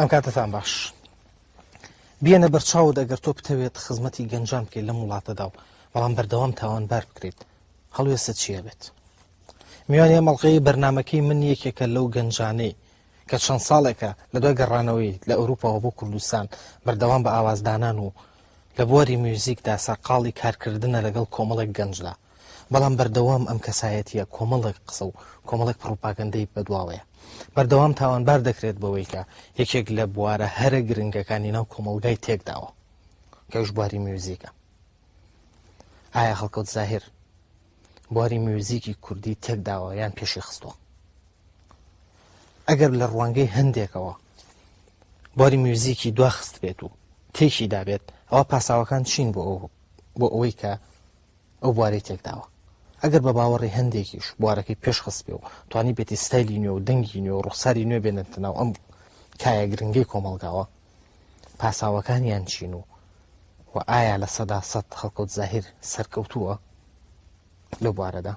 ئەم کاتەتان باش. بیەنە بەرچاوت ئەگەر تۆ بتەوێت خزمەتی گەنجان بکەیت لەم وڵاتەدا و بەڵام بەردەوام تاوانبار بکرێت هەڵوێستت چییە بێت؟ میوانی ئەم ئەڵقەی بەرنمەکەی من یەکێکە لەو گەنجانەی کە چەند ساڵێکە لە دوای گەڕانەوەی لە ئەوروپاوە بۆ کوردستان بەردەوام بە ئاوازدانان و لە بواری میوزیکدا سەرقاڵی کارکردنە لەگەڵ کۆمەڵێک گەنجدا بەڵام بەردەوام ئەم کەسایەتییە کۆمەڵێک قسە و کۆمەڵێک پڕوپاگەندەی بەدواوەیە. بەردەوام تاوانبار دەکرێت بەوەی کە یەکێک لە بوارە هەرە گرنگەکانی ناو کۆمەڵگای تێکداوە کە ئەویش بواری میوزیکە. ئایا هەڵکەوت زاهیر بواری میوزیکی کوردی تێکداوە یان پێشی خستووە؟ ئەگەر لە ڕوانگەی هەندێکەوە بواری میوزیکی دواخست بێت و تێکی دابێت ئەوە پاساوەکان چین بۆ ئەو بۆ ئەوەی کە ئەو بوارەی تێکداوە. ئەگەر بە باوەڕی هەندێکیش بوارەکەی پێش خستبێ و توانیبێتی ستایلی نوێ و دەنگی نوێ و ڕوخساری نوێ بێنێتە ناو ئەم کایە گرنگەی کۆمەڵگاوە، پاساوەکانیان چین و و ئایا 100% هەڵکەوت زاهیر سەرکەوتووە لەو بوارەدا؟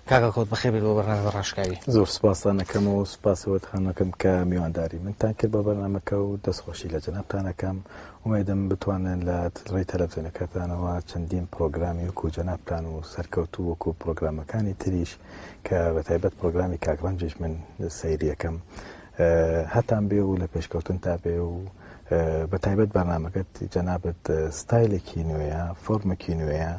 کاک هەڵکەوت بەخێر بێت بۆ بەرنامەی ڕاشکاوی. زۆر سوپاستان ئەکەم و سوپاس ئەوەتان ئەکەم کە میوانداری منتان کرد بۆ بەرنامەکە و دەستخۆشی لە جەنابتان ئەکەم. ئومێدم بتوانن لە ڕێی تەلەفزیۆنەکەتانەوە چەندین پرۆگرامی وەکو جەنابتان و سەرکەوتوو وەکو پرۆگرامەکانی تریش کە بە تایبەت پرۆگرامی کاک ڕەنجیش من سەیری ئەکەم هەتان بێ و لە پێشکەوتنتا بێ و بە تایبەت بەرنامەکەت جەنابت ستایلێکی نوێیە فۆرمێکی نوێیە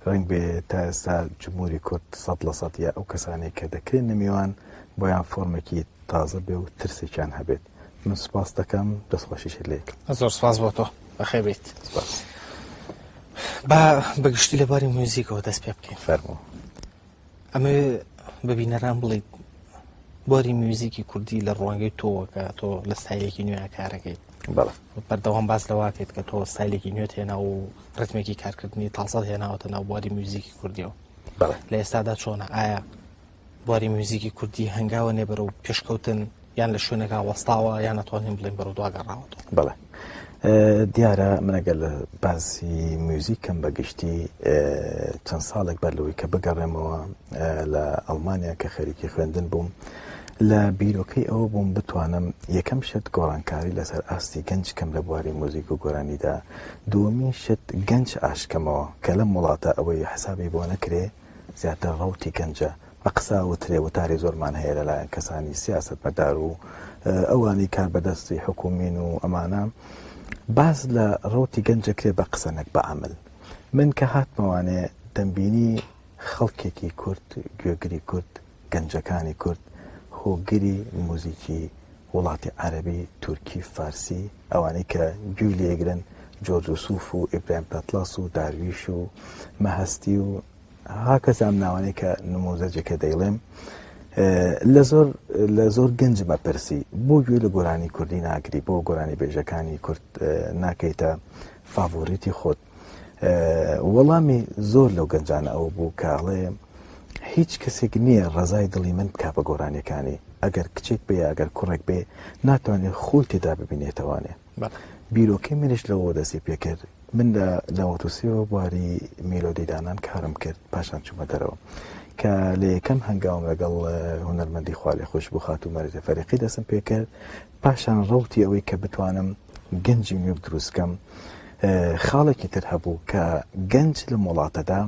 ڕەنگ بێ تا ئێستا جمهوری کورد 100% یا ئەو کەسانەی کە دەکرێن نەمیوان بۆیان فۆرمێکی تازە بێ و ترسێکیان هەبێت من سپاس دەکەم دەستخۆشیشت لێ یەکەم. زۆر سپاس بۆ تۆ بەخێر بیت. سپاس. با بەگشتی لە باری میوزیکەوە دەست پێ بکەین. فەرموو. ئەمەوێ بە بینەران بڵێیت بواری میوزیکی کوردی لە ڕوانگەی تۆوە کە تۆ لە ستایلێکی نوێ کارەکەیت. بەڵێ. بەردەوام باس لەوە کەیت کە تۆ ستایلێکی نوێت هێنا و ڕتمێکی کارکردنی تازەت هێناوەتە ناو بواری میوزیکی کوردیەوە. بەڵێ. لە ئێستادا چۆنە؟ ئایا بواری میوزیکی کوردی هەنگاوە نێ بەرەو پێشکەوتن یان لە شوێنێکا وەستاوە یان ئەتوانین بڵێین بەرەو دوا گەڕاوەتەوە؟ بەڵێ دیارە من ئەگەر لە باسی میوزیکم بە گشتی چەند ساڵێک بەر لەوەی کە بگەڕێمەوە لە ئەڵمانیا کە خەریکی خوێندن بووم لە بیرۆکەی ئەوە بووم بتوانم یەکەم شت گۆڕانکاری لەسەر ئاستی گەنج کەم لە بواری موزیک و گۆرانیدا دووەمین شت گەنج ئاشکەمەوە کە لەم وڵاتە ئەوەی حسابی بۆ نەکرێ زیاتر ڕەوتی گەنجە بە قسە وترێ وتاری زۆرمان هەیە لەلایەن کەسانی سیاسەتمەدار و ئەوانی کاربەدەستی حکومین و ئەمانە باس لە ڕەوتی گەنجە کرێ بە قسە نەک بە عەمەل من کە هاتمەوانێ دەمبینی خەڵکێکی کورد گوێگری کورد گەنجەکانی کورد هۆگری موزیکی وڵاتی عەرەبی تورکی فارسی ئەوانەی کە گوێی لێگرن جۆرج وسوف و ئیبراهیم تاتڵاس و دارویش و مەهەستی و هاکەزا ئەم ناوانەی کە نموزەجێکە دەیڵێم لە زۆر لە زۆر گەنجمە پرسی بۆ گوێ لە گۆرانی کوردی ناگری بۆ گۆرانی بێژەکانی کورد ناکەیتە فاڤۆریتی خۆت وەڵامی زۆر لەو گەنجانە ئەوە بوو کە ئەڵێ هیچ کەسێک نییە ڕەزای دڵی من بک بە گۆرانیەکانی ئەگەر کچێک بێ ئەگەر کوڕێک بێ ناتوانێت خۆی تێدا ببینێتەوانێ بیرۆکەی منیش لەوەوە دەستی پێکرد من لە نەوەتوسێوە بواری میلۆدی دانان کارم کرد پاشان چوومە دەرەوە کە لە یەکەم هەنگاوم لەگەڵ هونەرمەندی خوالێ خۆش بوو خاتوو مەریزە فەریقی دەستم پێکرد پاشان ڕەوتی ئەوەی کە بتوانم گەنجی نوێ دروستکەم خاڵێکی تر هەبوو کە گەنج لەم وڵاتەدا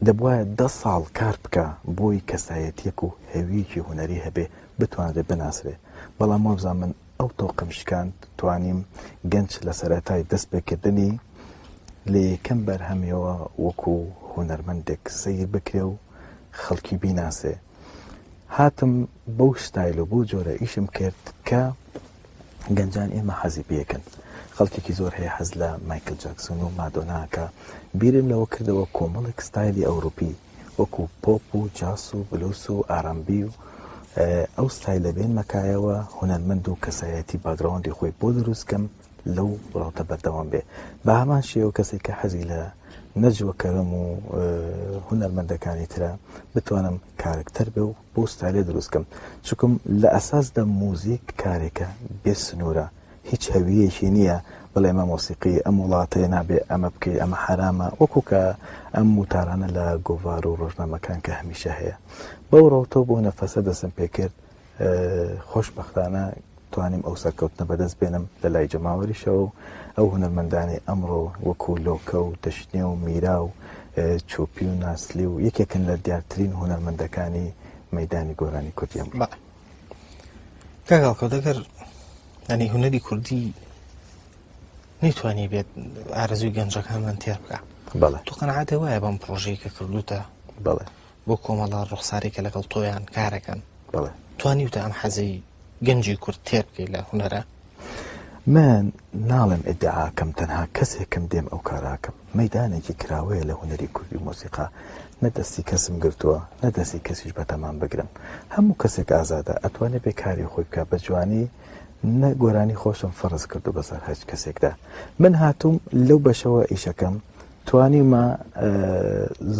دەبوایە دە ساڵ کار بکا بۆی کەسایەتیەک و هەویەکی هونەری هەبێ بتوانرێ بناسرێ بەڵام وابزانم من ئەو تۆقەم شکاند توانیم گەنج لە سەرەتای دەست پێکردنی لە یەکەم بەرهەمیەوە وەکو هونەرمەندێک سەیر بکرێ و خەڵکی بیناسێ هاتم بەو ستایل و بەو جۆرە ئیشم کرد کە گەنجان ئێمە حەزی پێکەن خەڵکێکی زۆر هەیە حەز لە مایکل جاکسۆن و مادۆناکە بیرم لەوە کردەوە کۆمەڵێک ستایلی ئەوروپی وەکو پۆپ و جاس و بلوس و ئارامبی و ئەو ستایلە بێنمە کایەوە هونەرمەند و کەسایەتی باگراوندی خۆی بۆ دروست کەم لەو ڕەوتە بەردەوام بێ بە هەمان شێوە کەسێک کە حەزی لە نەجوە کەرەم و هونەرمەندەکانی ترە بتوانم کارکتەر بێ و بۆ ستایلێ دروست کەم چکم لە ئەساسدا موزیک کارێکە بێ سنوورە هیچ هەویەکی نییە بڵێ ئەمە مۆسیقی ئەم وڵاتەیە نابێ ئەمە بکەی ئەمە حەرامە وەکو کە ئەم وتارانە لە گۆڤار و ڕۆژنامەکان کە هەمیشە هەیە بەو ڕەوتەوە بۆ نەفەسە دەستم پێکرد خۆشبەختانە. توانیم ئەو سەرکەوتنە بەدەست بێنم لە لای جەماوەریشەوە و ئەو هونەرمەندانەی ئەمڕۆ وەکو لۆکە و دەشنێ و میرا و چۆپی و ناسلی و یەکێکن لە دیارترین هونەرمەندەکانی مەیدانی گۆرانی کوردی ئەمڕۆ. بەڵێ. کاک هەڵکەوت ئەگەر یانی هونەری کوردی نەیتوانی بێت ئارەزووی گەنجەکانمان تێر بکە بەڵێ تۆ قەناعەتێ وایە بەم پرۆژەی کە کردوتە بەڵێ بۆ کۆمەڵە ڕوخساری کە لەگەڵ تۆیان کارەکەن بەڵێ توانیوتە ئەم حەزەی گەنجی کورد تێر بکەی لە هونەرە؟ من ناڵێم ئیدعاکەم تەنها کەسێکم دێم ئەو کاراکەم مەیدانێکی کراوەیە لە هونەری کوردی و مۆسیقا نە دەستی کەسم گرتووە نە دەستی کەسیش بەتەمام بگرم هەموو کەسێک ئازادە ئەتوانێ بێ کاری خۆی بکا بە جوانی نە گۆرانی خۆشم فەرز کردو بەسەر هەچ کەسێکدا من هاتووم لەو بەشەوە ئیشەکەم توانیومە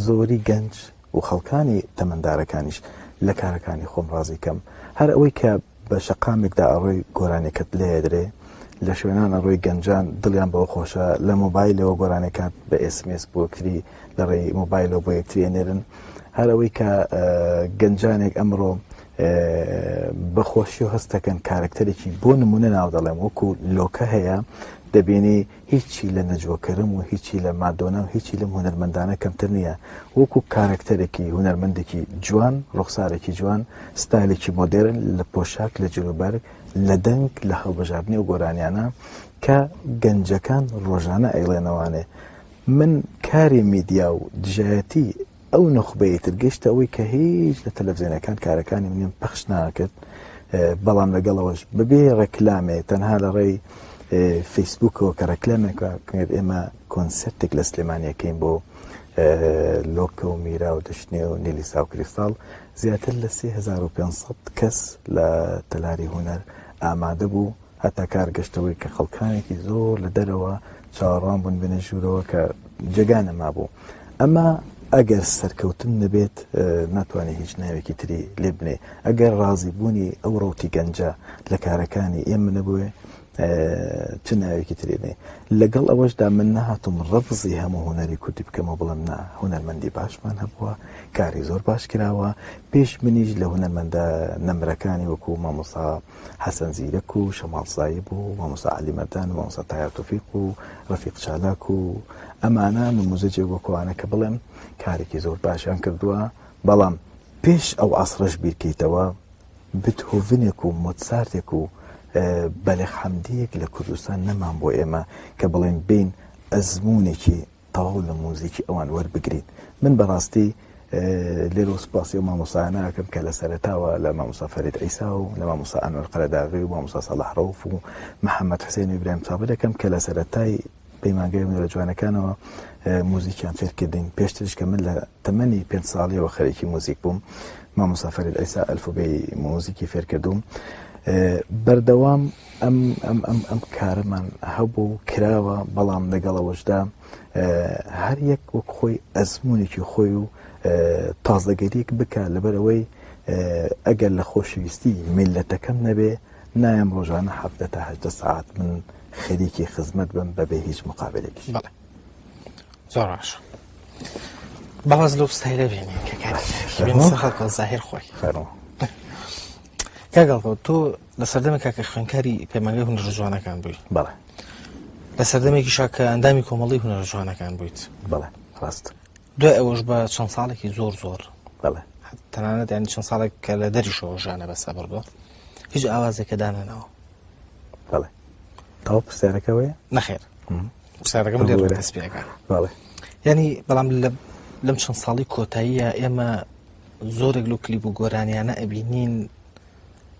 زۆری گەنج و خەڵکانی تەمەندارەکانیش لە کارەکانی خۆم ڕازی کەم هەر ئەوەی کە بە شەقامێکدا ئەڕۆی گۆرانیەکەت لێدرێ لە شوێنان ئەڕۆی گەنجان دڵیان بەوە خۆشە لە مۆبایلەوە گۆرانەکات بە ئێسمێس بۆ یەکتری لە ڕێی مۆبایلەوە بۆ یەکتری ئەنێرن هەر ئەوەی کە گەنجانێک ئەمڕۆ بە خۆشی و هەستەکەن کارکتەرێکی بۆ نمونە ناو دەڵێم وەکو لۆکە هەیە دەبینی هیچی لە نەجوە کەرم و هیچی لە مادۆنا و هیچی لەم هونەرمەندانە کەمتر نییە وەکو کارەکتەرێکی هونەرمەندێکی جوان ڕوخسارێکی جوان ستایلێکی مۆدێرن لە پۆشاک لە جلوبەرگ لە دەنگ لە هەڵبژاردنی و گۆرانیانە کە گەنجەکان ڕۆژانە ئەیڵێنەوانێ من کاری میدیا و دژایەتی ئەو نوخبەی تر گەشتە ئەوەی کە هیچ لە تەلەفزیۆنەکان کارەکانی منیان پەخش ناکرد بەڵام لەگەڵەوەش بەبێ ڕێکلامێ تەنها لە ڕێی فەیسبوکەوە کە ڕێکلامێک کرد ئێمە کۆنسرتێک لە سلێمانیەکەین بۆ لۆکە و میرا و دەشنێ و نیلیسا و کریستاڵ زیاتر لە 3500 کەس لە تەلاری هونەر ئامادە بوو هەتا کار گەشتەوەی کە خەڵکانێکی زۆر لە دەرەوە چاوەڕوان بوون بێنە ژوورەوە کە جێگا نەمابوو. ئەمە ئەگەر سەرکەوتن نەبێت ناتوانێت هیچ ناوێکی تری لێ بنێ. ئەگەر ڕازیبوونی ئەو ڕەوتی گەنجە لە کارەکانی ئێمە نەبوێ چ ناوێکی تری بنێ. لەگەڵ ئەوەشدا من نەهاتووم ڕەفزی هەموو هونەری کوردی بکەمەوە بڵێم نا هونەرمەندی باشمان هەبووە کاری زۆر باش کراوە پێش منیش لە هونەرمەندە نەمرەکانی وەکو مامۆستا حەسەن زیرەک و شەماڵ سایب و مامۆستا عەلی مەردان و مامۆستا تاهێر تۆفیق و ڕەفیق چالاک و ئەمانە نموزەجێک وەکوانە کە بڵێم کارێکی زۆر باشیان کردووە بەڵام پێش ئەو عەسرەش بیرکەیتەوە بتهۆڤنێک و مۆتسارتێک و بەلێغ حەمدیەک لە کوردستان نەمان بۆ ئێمە کە بڵێن بین ئەزمونێکی تەواو لە موزیکی ئەوان وەربگرین من بەڕاستی لێرەوە سوپاسی ئەو مامۆستایانە ئەکەم کە لە سەرەتاوە لە مامۆستا فەرید عیسا و لە مامۆستا ئەنوەر قەرەداغی و مامۆستا سەڵاح ڕەوف و محەممەد حسێن و ئیبراهیم سابر ئەکەم کە لە سەرەتای پەیمانگای هونەرە جوانەکانەوە موزیکیان فێرکردین پێشتریش کە من لە تەمەنی پێنج ساڵیەوە خەریکی موزیک بووم مامۆستا فەرید عیسا ئەلفوبێی موزیکی فێرکردوم بەردەوام ئەم ئەم ئەم ئەم کارەمان هەبوو و کراوە بەڵام لەگەڵ ئەوەشدا هەر یەک وەک خۆی ئەزمونێکی خۆی و تازەگەریەک بکە لەبەر ئەوەی ئەگەر لە خۆشەویستی میلەتەکەم نەبێ نایم ڕۆژانە حەفتە تا هەدە سعات من خەریکی خزمەت بم بەبێ هیچ مقابلێکیش. بەڵێ زۆر باشە باز لەو ستایلە بێنێ کە کاری خەڵکە زاهیر خۆی فەرموو. کاک ئەڵکەوت تۆ لە سەردەمێکا کە خوێندکاری پەیمانگای هونەرە جوانەکان بووی بەڵێ لە سەردەمێکیشا کە ئەندامی کۆمەڵی هونەرە جوانەکان بوویت بەڵێ ڕاست دوای ئەوەش بە چەند ساڵێکی زۆر زۆر بەڵێ تەنانەت ینی چەند ساڵێک کە لە دەریشەوە ژیانە بەسە بردووە هیچ ئاوازێکە دانانەوە بەڵێ تەواو پرسیارەکەوەیە نەخێر پرسیارەکەم لێ دەست پێەکە بەڵێ ینی بەڵام لەم چەند ساڵی کۆتاییە ئێمە زۆرێک لەو کلیپ و گۆرانیانە ئەبینین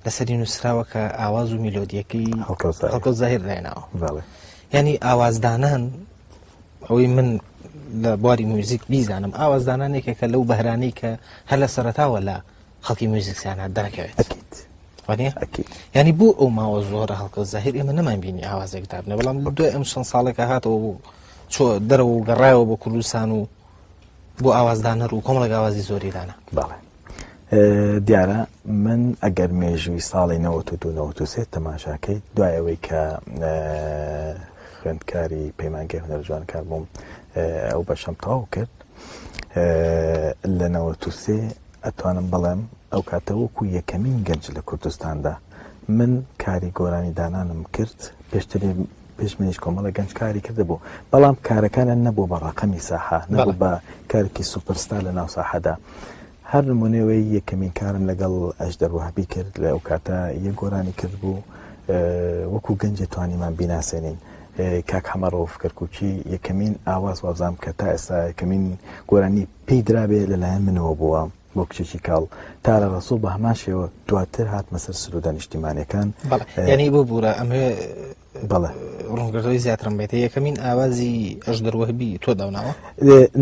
لەسەری نووسراوە کە ئاواز و میلۆدیەکەی هەڵکەوت زاهیر دایناوە ینی ئاوازدانان ئەوەی من لە بواری میوزیک بیزانم ئاوازدانان یەکێکە لەو بەهرانەی کە هەر لە سەرەتاوە لە خەڵکی میوزیکسیانە دەرەکەوێت ینی بۆ ئەو ماوە زۆرە هەڵکەوت زاهیر ئێمە نەمان بینی ئاوازێک دابنێ بەڵام دوای ئەم چەند ساڵێکە هاتەوە بوو چۆ دەرەوە و گەڕایەوە بۆ کوردستان و بۆ ئاوازدانەر و کۆمەڵێک ئاوازی زۆری دانا. بەڵێ دیارە من ئەگەر مێژووی ساڵی 92 93 تەماشاکەیت دوای ئەوەی کە خوێندکاری پەیمانگای هونەر جوانکار بووم ئەو بەشەم تەواو کرد لە 93 ئەتوانم بڵێم ئەو کاتە وەکو یەکەمین گەنج لە کوردستاندا من کاری گۆرانی دانانم کرد پێشتر پێش منیش کۆمەڵە گەنج کاری کردبوو بەڵام کارەکانیان نەبوو بە ڕقەمی ساحە نەبوو بە کارێکی سوپەرستار لە ناو ساحەدا. هەر نمونەوەی یەکەمین کارم لەگەڵ ئەژدەر وەهبی کرد لە ئەو کاتە یەک گۆرانی کرد بوو وەکو گەنجێ توانیمان بیناسێنین. کاک حەمە ڕەوف کەرکوکی یەکەمین ئاواز وابزانم کە تا ئێستا یەکەمین گۆرانی پێی درابێ لەلایەن منەوە بووە بۆ کچێکی کاڵ تارە ڕەسوڵ بە هەمان شێوە دواتر هاتمە سەر سرودە نیشتیمانەکان. یعنی ببورە ئەمەوێ بەڵێ ڕوونکردەوەی زیاترم بێتە یەکەمین ئاوازی ئەژدەر وەهبی تۆ داوناوە؟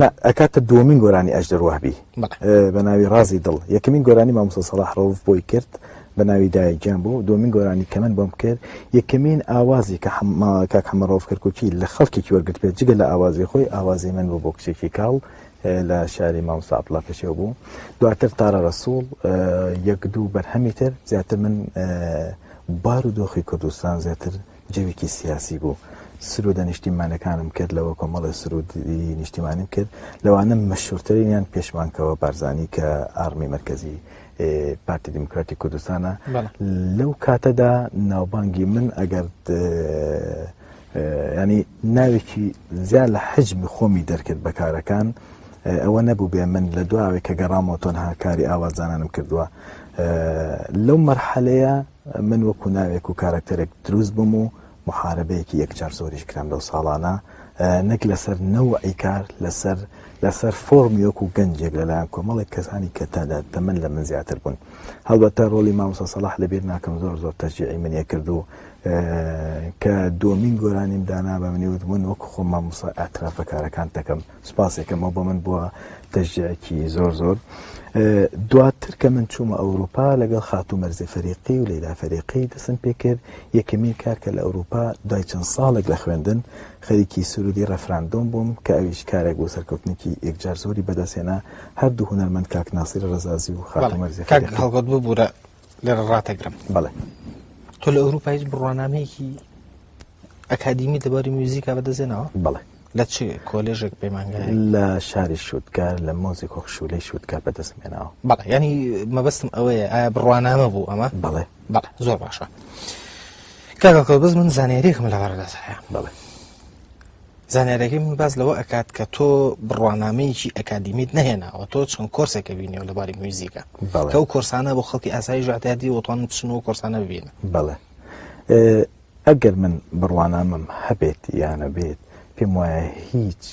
نا ئەکاتە دووەمین گۆرانی ئەژدەر وەهبی بە ناوی ڕازی دڵ یەکەمین گۆرانی مامۆستا سەڵاح ڕەوف بۆی کرد بە ناوی دایە گیان بوو دووەمین گۆرانی کە من بۆم کرد یەکەمین ئاوازی کە کاک حەمە ڕەوف کەرکوکی لە خەڵکێکی وەرگرت بێت جگە لە ئاوازی خۆی ئاوازی من بوو بۆ کچێکی کاڵ لە شاری مامۆستا عەبدوڵا پەشێو بوو دواتر تارە ڕەسوڵ یەک دوو بەرهەمی تر زیاتر من بار و دۆخی کوردستان زیاتر جەوێکی سیاسی بوو سرودە نیشتیمانەکانم کرد لەوە کۆمەڵی سرودی نیشتیمانیم کرد لەوانە مەشهورترینیان پێشمانکەوە بارزانی کە ئاڕمی مەرکەزی پارتی دیموکراتی کوردستانە لەو کاتەدا ناوبانگی من ئەگەر ینی ناوێکی زیاد لە حجمی خۆمی دەرکرد بە کارەکان ئەوە نەبوو بێ من لە دواوێک کە گەڕامەوە تەنها کاری ئاوازدانانم کردووە لەو مەرحەلەیە من وەکو ناوێک و کارەکتەرێک دروست بووم و محاربەیەکی یەکجار زۆریش کرام لەو ساڵانە نەک لەسەر نەوعی کار لەسەر لەسەر فۆرمی وەکو گەنجێک لەلایەن کۆمەڵێک کەسانی کە تادا تەمەن لە من زیاتر بوون هەڵبەتە ڕۆڵی مامۆستا سەڵاح لەبیر ناکەم زۆر زۆر تەشجیعی منیە کرد و کە دووەمین گۆرانیم دانا بە منی وت من وەکو خۆم مامۆستا ئاعتراف بە کارەکان دەکەم سوپاسێکم ئەو بۆ من بووە تەشجیعێکی زۆر زۆر دواتر کە من چوومە ئەوروپا لەگەڵ خاتوو مەرزێ فەریقی و لەیلا فەریقی دەستم پێکرد یەکەمین کار کە لە ئەوروپا دوای چەند ساڵێک لە خوێندن خەریکی سرودی ڕێفراندۆم بووم کە ئەویش کارێک بۆ سەرکەوتنێکی یەکجار زۆری بەدەستهێنا هەردوو هونەرمەند کاک ناسری ڕەزازی و خاتوو مەرزێ کاک هەڵگەت ببوورە لێرە ڕاتەگرم بەڵێ تۆ لە ئەوروپا هیچ بڕوانامەیەکی ئەکادیمی لەباری میوزیکا بەدەستێنەوە؟ بەڵێ. لە چ کۆلێژێک پەیمانگایەک؟ لە شاری شوتگار لە مۆزیک هۆخشولەی شوتگار بەدەستم هێناوە. بەڵێ یانی مەبەستم ئەوەیە ئایا بڕوانامە بوو ئەمە؟ بەڵێ. بەڵێ زۆر باشە. کاک هەڵکەوت بەس من زانیاریەکم لەبەردەست هەیە. بەڵێ. زانیاریەکەی من باس لەوە ئەکات کە تۆ بڕوانامەیەکی ئەکادیمیت نەهێناوە تۆ چەند کۆرسێکە بینیەوە لەباری میوزیکە بەڵێ. کە ئەو کۆرسانە بۆ خەڵکی ئاسایی ژاتیادی وتوان بچنەوە کۆرسانە ببینن. بەڵێ. ئەگەر من بڕوانامەم هەبێت یا نەبێت، پێم وایە هیچ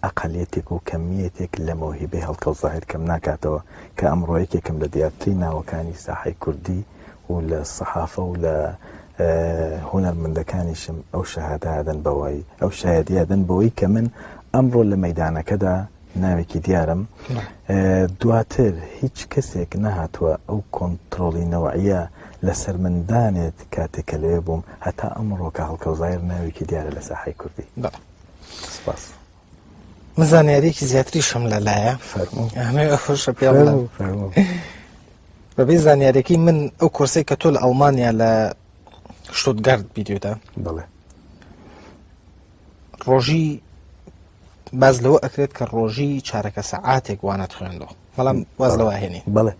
ئەقەلیەتێک و کەمییەتێک لە مەوهیبەی هەڵکەوت زاهیر کەم ناکاتەوە کە ئەمڕۆ یەکێکم لە دیارترین ناوەکانی ساحەی کوردی و لە سەحافە و لە هونەرمەندەکانیشم ئەو شەهادە ئەدەن بەوەی ئەو شایەدی ئەدەن بەوەی کە من ئەمڕۆ لە مەیدانەکەدا ناوێکی دیارم دواتر هیچ کەسێک نەهاتووە ئەو کۆنتترۆڵی نەوەعیە لەسەر من دانێت کاتێک کە لەوێ بووم هەتا ئەمڕۆ کە هەڵکەوزایر ناوێکی دیارە لە ساحەی کوردی سپاس. من زانیاریەکی زیاتریشم لەلایە خۆشە پێ بەبێ زانیارەکەی من ئەو کۆرسەی کە تۆ لە ئەڵمانیا لە شتوتگارد بیدیوتە بەڵێ ڕۆژی باز لەوە ئەکرێت کە ڕۆژی چارەکە سەعاتێک وانەت خوێندەوە بەڵام واز لەوە هێنی بەڵێ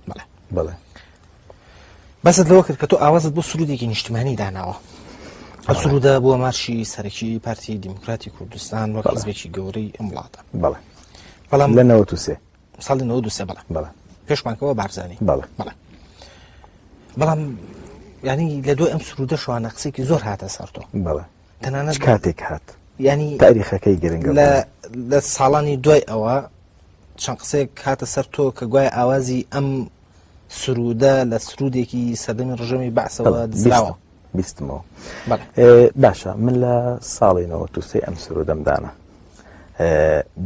بەڵێ بەڵێ بەست لەوە کرد کە تۆ ئاوازت بۆ سرودێکی نیشتمانی داناوە ئەو سرودە بووە مارشی سەرەکی پارتی دیموکراتی کوردستان وەک حزبێکی گەورەی ئەم وڵاتە بەڵێ بەڵام لە 93 ساڵی 93 بەڵێ بەڵێ پێشمانکەوە بارزانی بەڵێ بەڵێ بەڵام ینی لە دوای ئەم سرودە شوانە قسێکی زۆر هاتە سەر تۆ بەڵێ تەنانەت کاتێک هات ینی تاریخەکەی گرنگە لە لە ساڵانی دوای ئەوە چەند قسەیەک هاتە سەر تۆ کە گوایە ئاوازی ئەم سرودە لە سرودێکی سەردەمی ڕژێمی بەعسەوە دزراوە. بیستمەوە باشە من لە ساڵی 93 ئەم سرودەم دانا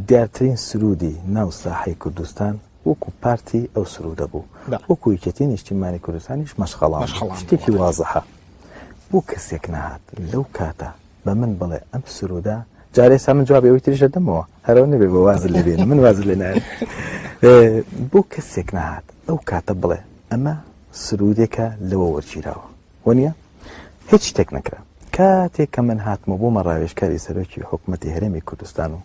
دیارترین سرودی ناو ساحەی کوردستان وەکو پارتی ئەو سرودە بوو وەکو یەکێتی نیشتیمانی کوردستانیش مەشخەڵان شتێکی وازحە بۆ کەسێک نەهات لەو کاتە بە من بڵێ ئەم سرودە جارێ سا من جوابی ئەوی تریش دەدەمەوە هەرەوە نەبێ بە وازت لێ بێنم من وازت لێ نایەنم بۆ کەسێک نەهات ئەو کاتە بڵێ ئەمە سرودێکە لەوە وەرگیراوە وەنیە هیچ شتێک نەکرا کاتێک کە من هاتمە بۆمە ڕاوێژکاری سەرۆکی حکوومەتی هەرێمی کوردستان و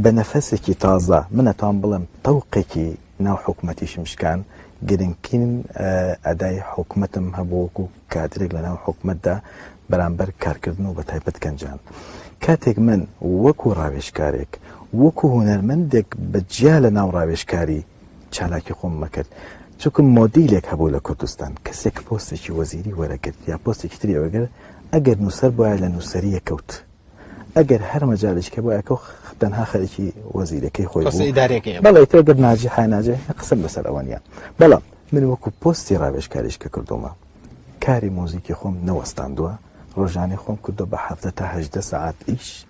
بە نەفەسێکی تازە من ئەتوان بڵێم تەوقێکی ناو حکومەتیشم شکان، گرنگترین ئەدای حکومەتم هەبوو وەکو کادرێک لە ناو حکومەتدا بەرامبەر کارکردن و بەتایبەت گەنجان. کاتێک من وەکو ڕاوێژکارێک، وەکو هونەرمەندێک بە جیا لە ناو ڕاوێژکاری چالاکی خۆم مەکرد، چونکە مۆدیلێک هەبوو لە کوردستان، کەسێک پۆستێکی وەزیری وەرەگرت یا پۆستێکی تری وەرگرت، ئەگەر نووسەر بوایە لە نووسەرییە کەوت. ئەگەر هەر مەجالێکی کە بۆ ئەکەو تەنها خەریکی وەزیرەکەی خۆی بوو ئیدارەکەی بەڵێ تۆ گەر ناجیحە ناجیح قسەم لەسەر ئەوە نییە بەڵام من وەکو پۆستی ڕاوێژکاریش کە کردومە کاری مۆزیکی خۆم نەوەستاندووە ڕۆژانەی خۆم کردو بە حەفتە تا 18 سەعات ئیش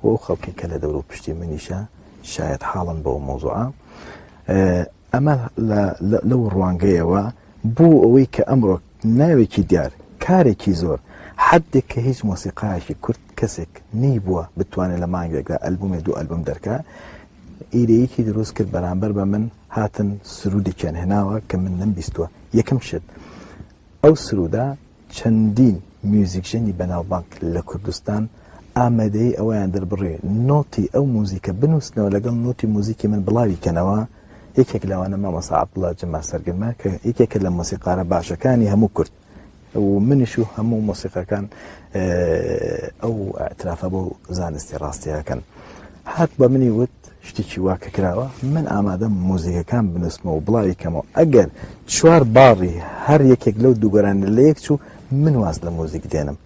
و ئەو خەڵکی کە لە دەور و پشتی منیشە شایەت حاڵن بەو مۆزوعە ئەمە لەو ڕوانگەیەوە بۆ ئەوەی کە ئەمڕۆ ناوێکی دیار، کارێکی زۆر، حەدێک کە هیچ مۆسیقایەکی کورد کەسێک نەیبووە بتوانێت لە مانگێکدا ئەلبومێ دوو ئەلبوم دەرکا، ئیرەیەکی دروست کرد بەرامبەر بە من هاتن سرودێکیان هێناوە کە من نەمبیستووە. یەکەم شت ئەو سرودە چەندین میوزیکژەنی بەناوبانگ لە کوردستان ئامادەیی ئەوەیان دەربڕی نۆتی ئەو موزیکە بنووسنەوە لەگەڵ نۆتی موزیکی من بڵاوی کەنەوە، یەکێک لەوانە مامۆستا عەبدوڵا جەمال سەرگرمە کە یەکێکە لە مۆسیقارە باشەکانی هەموو کورد و منیش و هەموو مۆسیقاکان ئەو ئەترافە بۆ زانستی ڕاستیەکەن هات بە منی وت شتێکی وا کە کراوە من ئامادەم مۆزیکەکان بنووسمەوە بڵاوی کەمەوە ئەگەر چوار باڕی هەر یەکێک لەو دووگەرانە لە یەک چوو من واز لە مۆزیک دێنم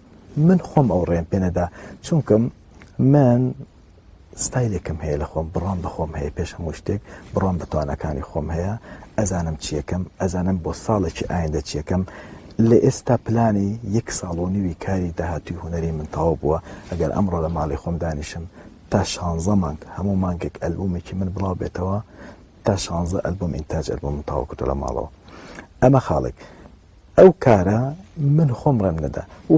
من خۆم ئەو ڕێم پێنەدا چونکەم من ستایلێکم هەیە لە خۆم بڕوام بە خۆم هەیە پێش هەموو شتێک بڕوام بە تواناکانی خۆم هەیە ئەزانم چیەکەم ئەزانم بۆ ساڵێکی ئایندە چیەکەم لە ئێستا پلانی یەک ساڵ و نیوی کاری داهاتوی هونەری من تەواو بووە ئەگەر ئەمڕۆ لە ماڵی خۆم دانیشم تا شانزە مانگ هەموو مانگێک ئەلبومێکی من بڵاو بێتەوە تا شانزە ئەلبوم ئینتاج ئەلبوم تەواو کردو لە ماڵەوە ئەمە خاڵێک ئەو کارە من خۆم ڕێم نەدا و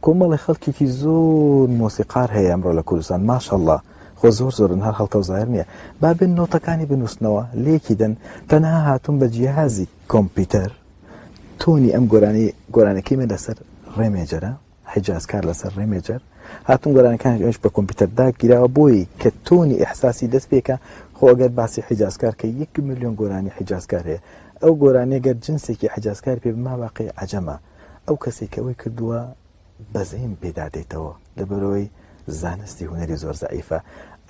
کۆمەڵی خەڵکێکی زۆر مۆسیقار هەیە ئەمڕۆ لە کوردستان ماشەڵڵا خۆ زۆر زۆرن هەر هەڵکەو زاهر نییە با بێن نۆتەکانی بنووسنەوە لێکی دەن تەنها هاتوون بە جیهازی کۆمپیوتەر تۆنی ئەم گۆرانی گۆرانەکەی من لەسەر ڕێمێجەرە حیجازکار لەسەر ڕێمێجەر هاتون گۆرانەکانی ئەوش بە کۆمپیوتەر داگیراوە بۆی کە تۆنی ئیحساسی دەست پێکە خۆ ئەگەر باسی حیجازکار کە یەک میلیۆن گۆرانی حیجازکار هەیە ئەو گۆرانیە گەر جنسێکی حیجازکار پێ بما باقی عەجەمە ئەو کەسێک کە ئەوەی کردووە بەزەیم پێدا دێتەوە لەبەرەوەی زانستی هونەری زۆر زەعیفە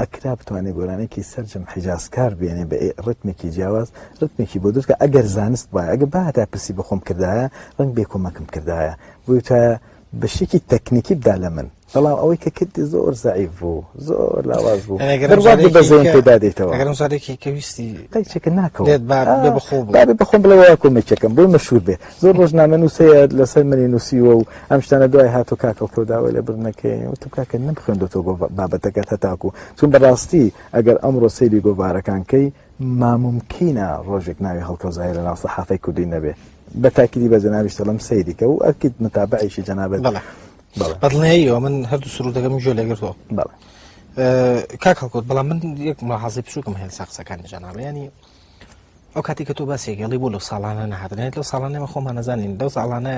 ئەکرا بتوانێت گۆرانێکی سەرجەم حیجازکار بێنێ بە ڕتمێکی جیاواز ڕتمێکی بۆ دروستکە ئەگەر زانست وایە ئەگە باتا پرسی بەخۆم کردایە ڕنگ بێ کۆمەکم کردایە بوتایە بە شتێکی تەکنیکی بدا لە من بەڵام ئەوەی کە کردی زۆر زەعیف بوو زۆر لاواز بوو بەزەیم پێدا دێتەوە ئەگەر جارێکی کە ویستی قەیچێکە ناکەوە بێ بەخۆ بڵێ بێ بەخۆم بڵێ وا کۆمێکەکەم بۆی مەشهور بێ زۆر ڕۆژنامە نووسەیە لەسەر منی نووسیوە و ئەم شتانە دوای هاتو کاکەڵ کەو داوای لێ بردنەکەی وتم کاکە نەمخوێندۆتەوە بابەتەکەت هەتاکو چون بەڕاستی ئەگەر ئەمڕۆ سەیری گۆڤارەکان کەی مامومکینە ڕۆژێک ناوی هەڵکەوت زاهیر لەناو سەحافەی کوردی نەبێ بە تاکیدی بە جەنابیش دەڵێم سەیری کە و ئەکید متابعیشی جەنابت بەڵێ بەڵێ بەدڵنیاییەوە من هەردوو سرودەکەم گوێ لێگرتووە بەڵێ کاک هەڵکەوت بەڵام من یەک ملاحەزەی بچووکم هەیە لەسەر قسەکانی جەنابت یانی ئەو کاتی کە تۆ باسێک گەڵی بۆ لەو ساڵانە نەهاتن لەو ساڵانە ئێمە خۆمان نەزانین لەو ساڵانە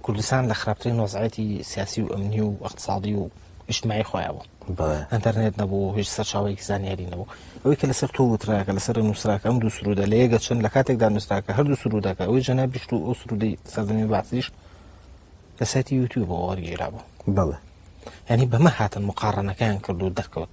کوردستان لە خراپترین وەزعەتی سیاسی و ئەمنی و ئەقتصادی و ئیجتماعی خۆیان بوو ئەتەرنێت نەبوو هیچ سەرچاوەیەکی زانیاری نەبوو ئەوەی کە لەسەر تۆ وتراکە لەسەر نووسراکە ئەم دوو سرودە لە یەکە چەند لە کاتێکدا نووسراکە هەردوو سرودەکە ئەوەی جەنابیشت و ئەو سرودەی سەردەمی بەعسیش لە سایتی یوتیوبەوە وەرگیرا بوو بەڵێ یعنی بەمە هاتن مقاڕنەکەیان کرد و دەرکەوت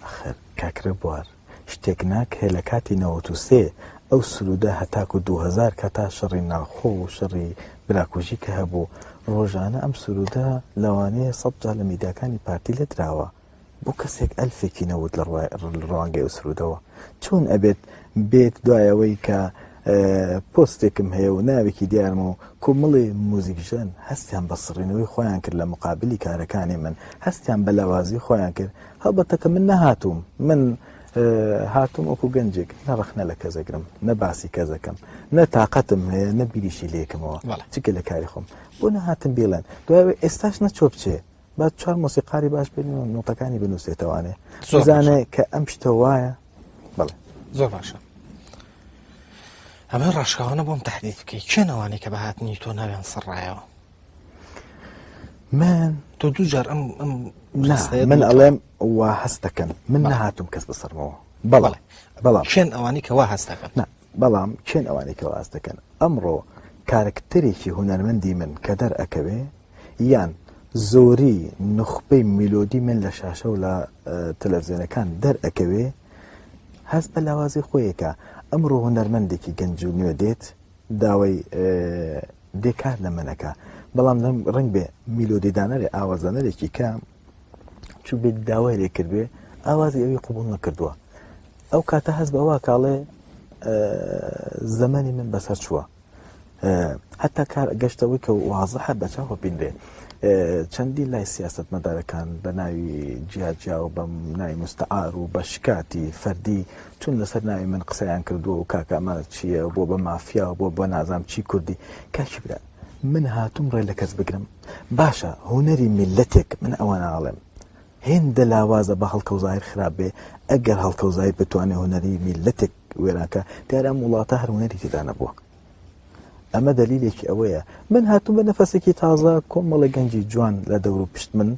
ئەخر کاک ڕێبوار شتێک ناکرێ لە کاتی 93 ئەو سرودە هەتاکو 2000 کە تا شەڕی ناوخۆ و شەڕی براکوژی کە هەبوو ڕۆژانە ئەم سرودە لەوانەیە سەد جار لە میدیاکانی پارتی لێدراوە بۆ کەسێک ئەلفێکی نەوت لە ڕوانگەی ئەو سرودەوە چۆن ئەبێت بێت دوای ئەوەی کە پۆستێکم هەیە و ناوێکی دیارم و کۆمەڵی موزیکژەن هەستیان بە سڕینەوەی خۆیان کرد لە مقابلی کارەکانی من هەستیان بە لاوازی خۆیان کرد هەڵبەتە کە من نەهاتووم من هاتووم وەکو گەنجێک نە ڕەخنە لە کەس ئەگرم نە باسی کەس ئەکەم نە تاقەتم هەیە نە بیریشی لێکمەوە چکە لە کاری خۆم بۆ نەهاتم بیڵێن دوای ئێستاش نەچۆ بچێ با چوار مۆسیقاری باش بێن و نۆتەکانی بنووسێتەوانێ بزانێ کە ئەم شتە وایە بەڵێ زۆر باشە ئەمە ڕاشکاوانە بۆم تهدید بکەی کێن ئەوانەی کە بە هاتنی تۆ ناویان سڕایەوە من تۆ دوو جار ئەم ئەم من ئەڵێم وا هەست دەکەن من نەهاتوم کەس بسڕمەوە بەڵێ بەڵام کێن ئەوانەی کە وا هەست دەکەن نا. بەڵام کێن ئەوانەی کە واز دەکەن؟ ئەمڕۆ کارەکتەرێکی هونەرمەندی من کە دەرئەکەوێ یان زۆری نوخبەی میلۆدی من لە شاشە و لە تەلەڤزیۆنەکان دەرئەکەوێ هەست بە لاوازی خۆیەکە ئەمڕۆ هونەرمەندێکی گەنج و نوێ دێت داوای دێ کار لە منەکە بەڵام لەم ڕنگ بێ میلۆدی دانەرێ ئاوازدانەرێکی کە چوو بێت داوای لێ کردبێ ئاوازی ئەوی قوبول نەکردووە ئەو کاتە هەست بەوە کاڵێ زەمەنی من بەسەر چووە هەتا کار گەشتەوەی کە وازحە بەچاوە بینرێ چەندی لای سیاست مەدارەکان بە ناوی جیاجیا و بە ناوی مستعار و بە شکاتی فەردی چون لەسەر ناوی من قسەیان کردووە و کاکە ئەمە چییە بۆ بە مافیا و بۆ بە نازام چی کوردی کاکی برا من هاتووم ڕێ لە کەس بگرم باشە هونەری میللەتێک من ئەوە ناڵێم هێندە لاوازە بە هەڵکەوت زاهیر خراپ بێ ئەگەر هەڵکەوت زاهیر بتوانێ هونەری میللەتێک وێرانکە دیارە ئەم وڵاتە هەر هونەری تێدا نەبووە ئەمە دەلیلێکی ئەوەیە من هاتووم بە نەفەسێکی تازە کۆمەڵە گەنجی جوان لە دەور و پشت من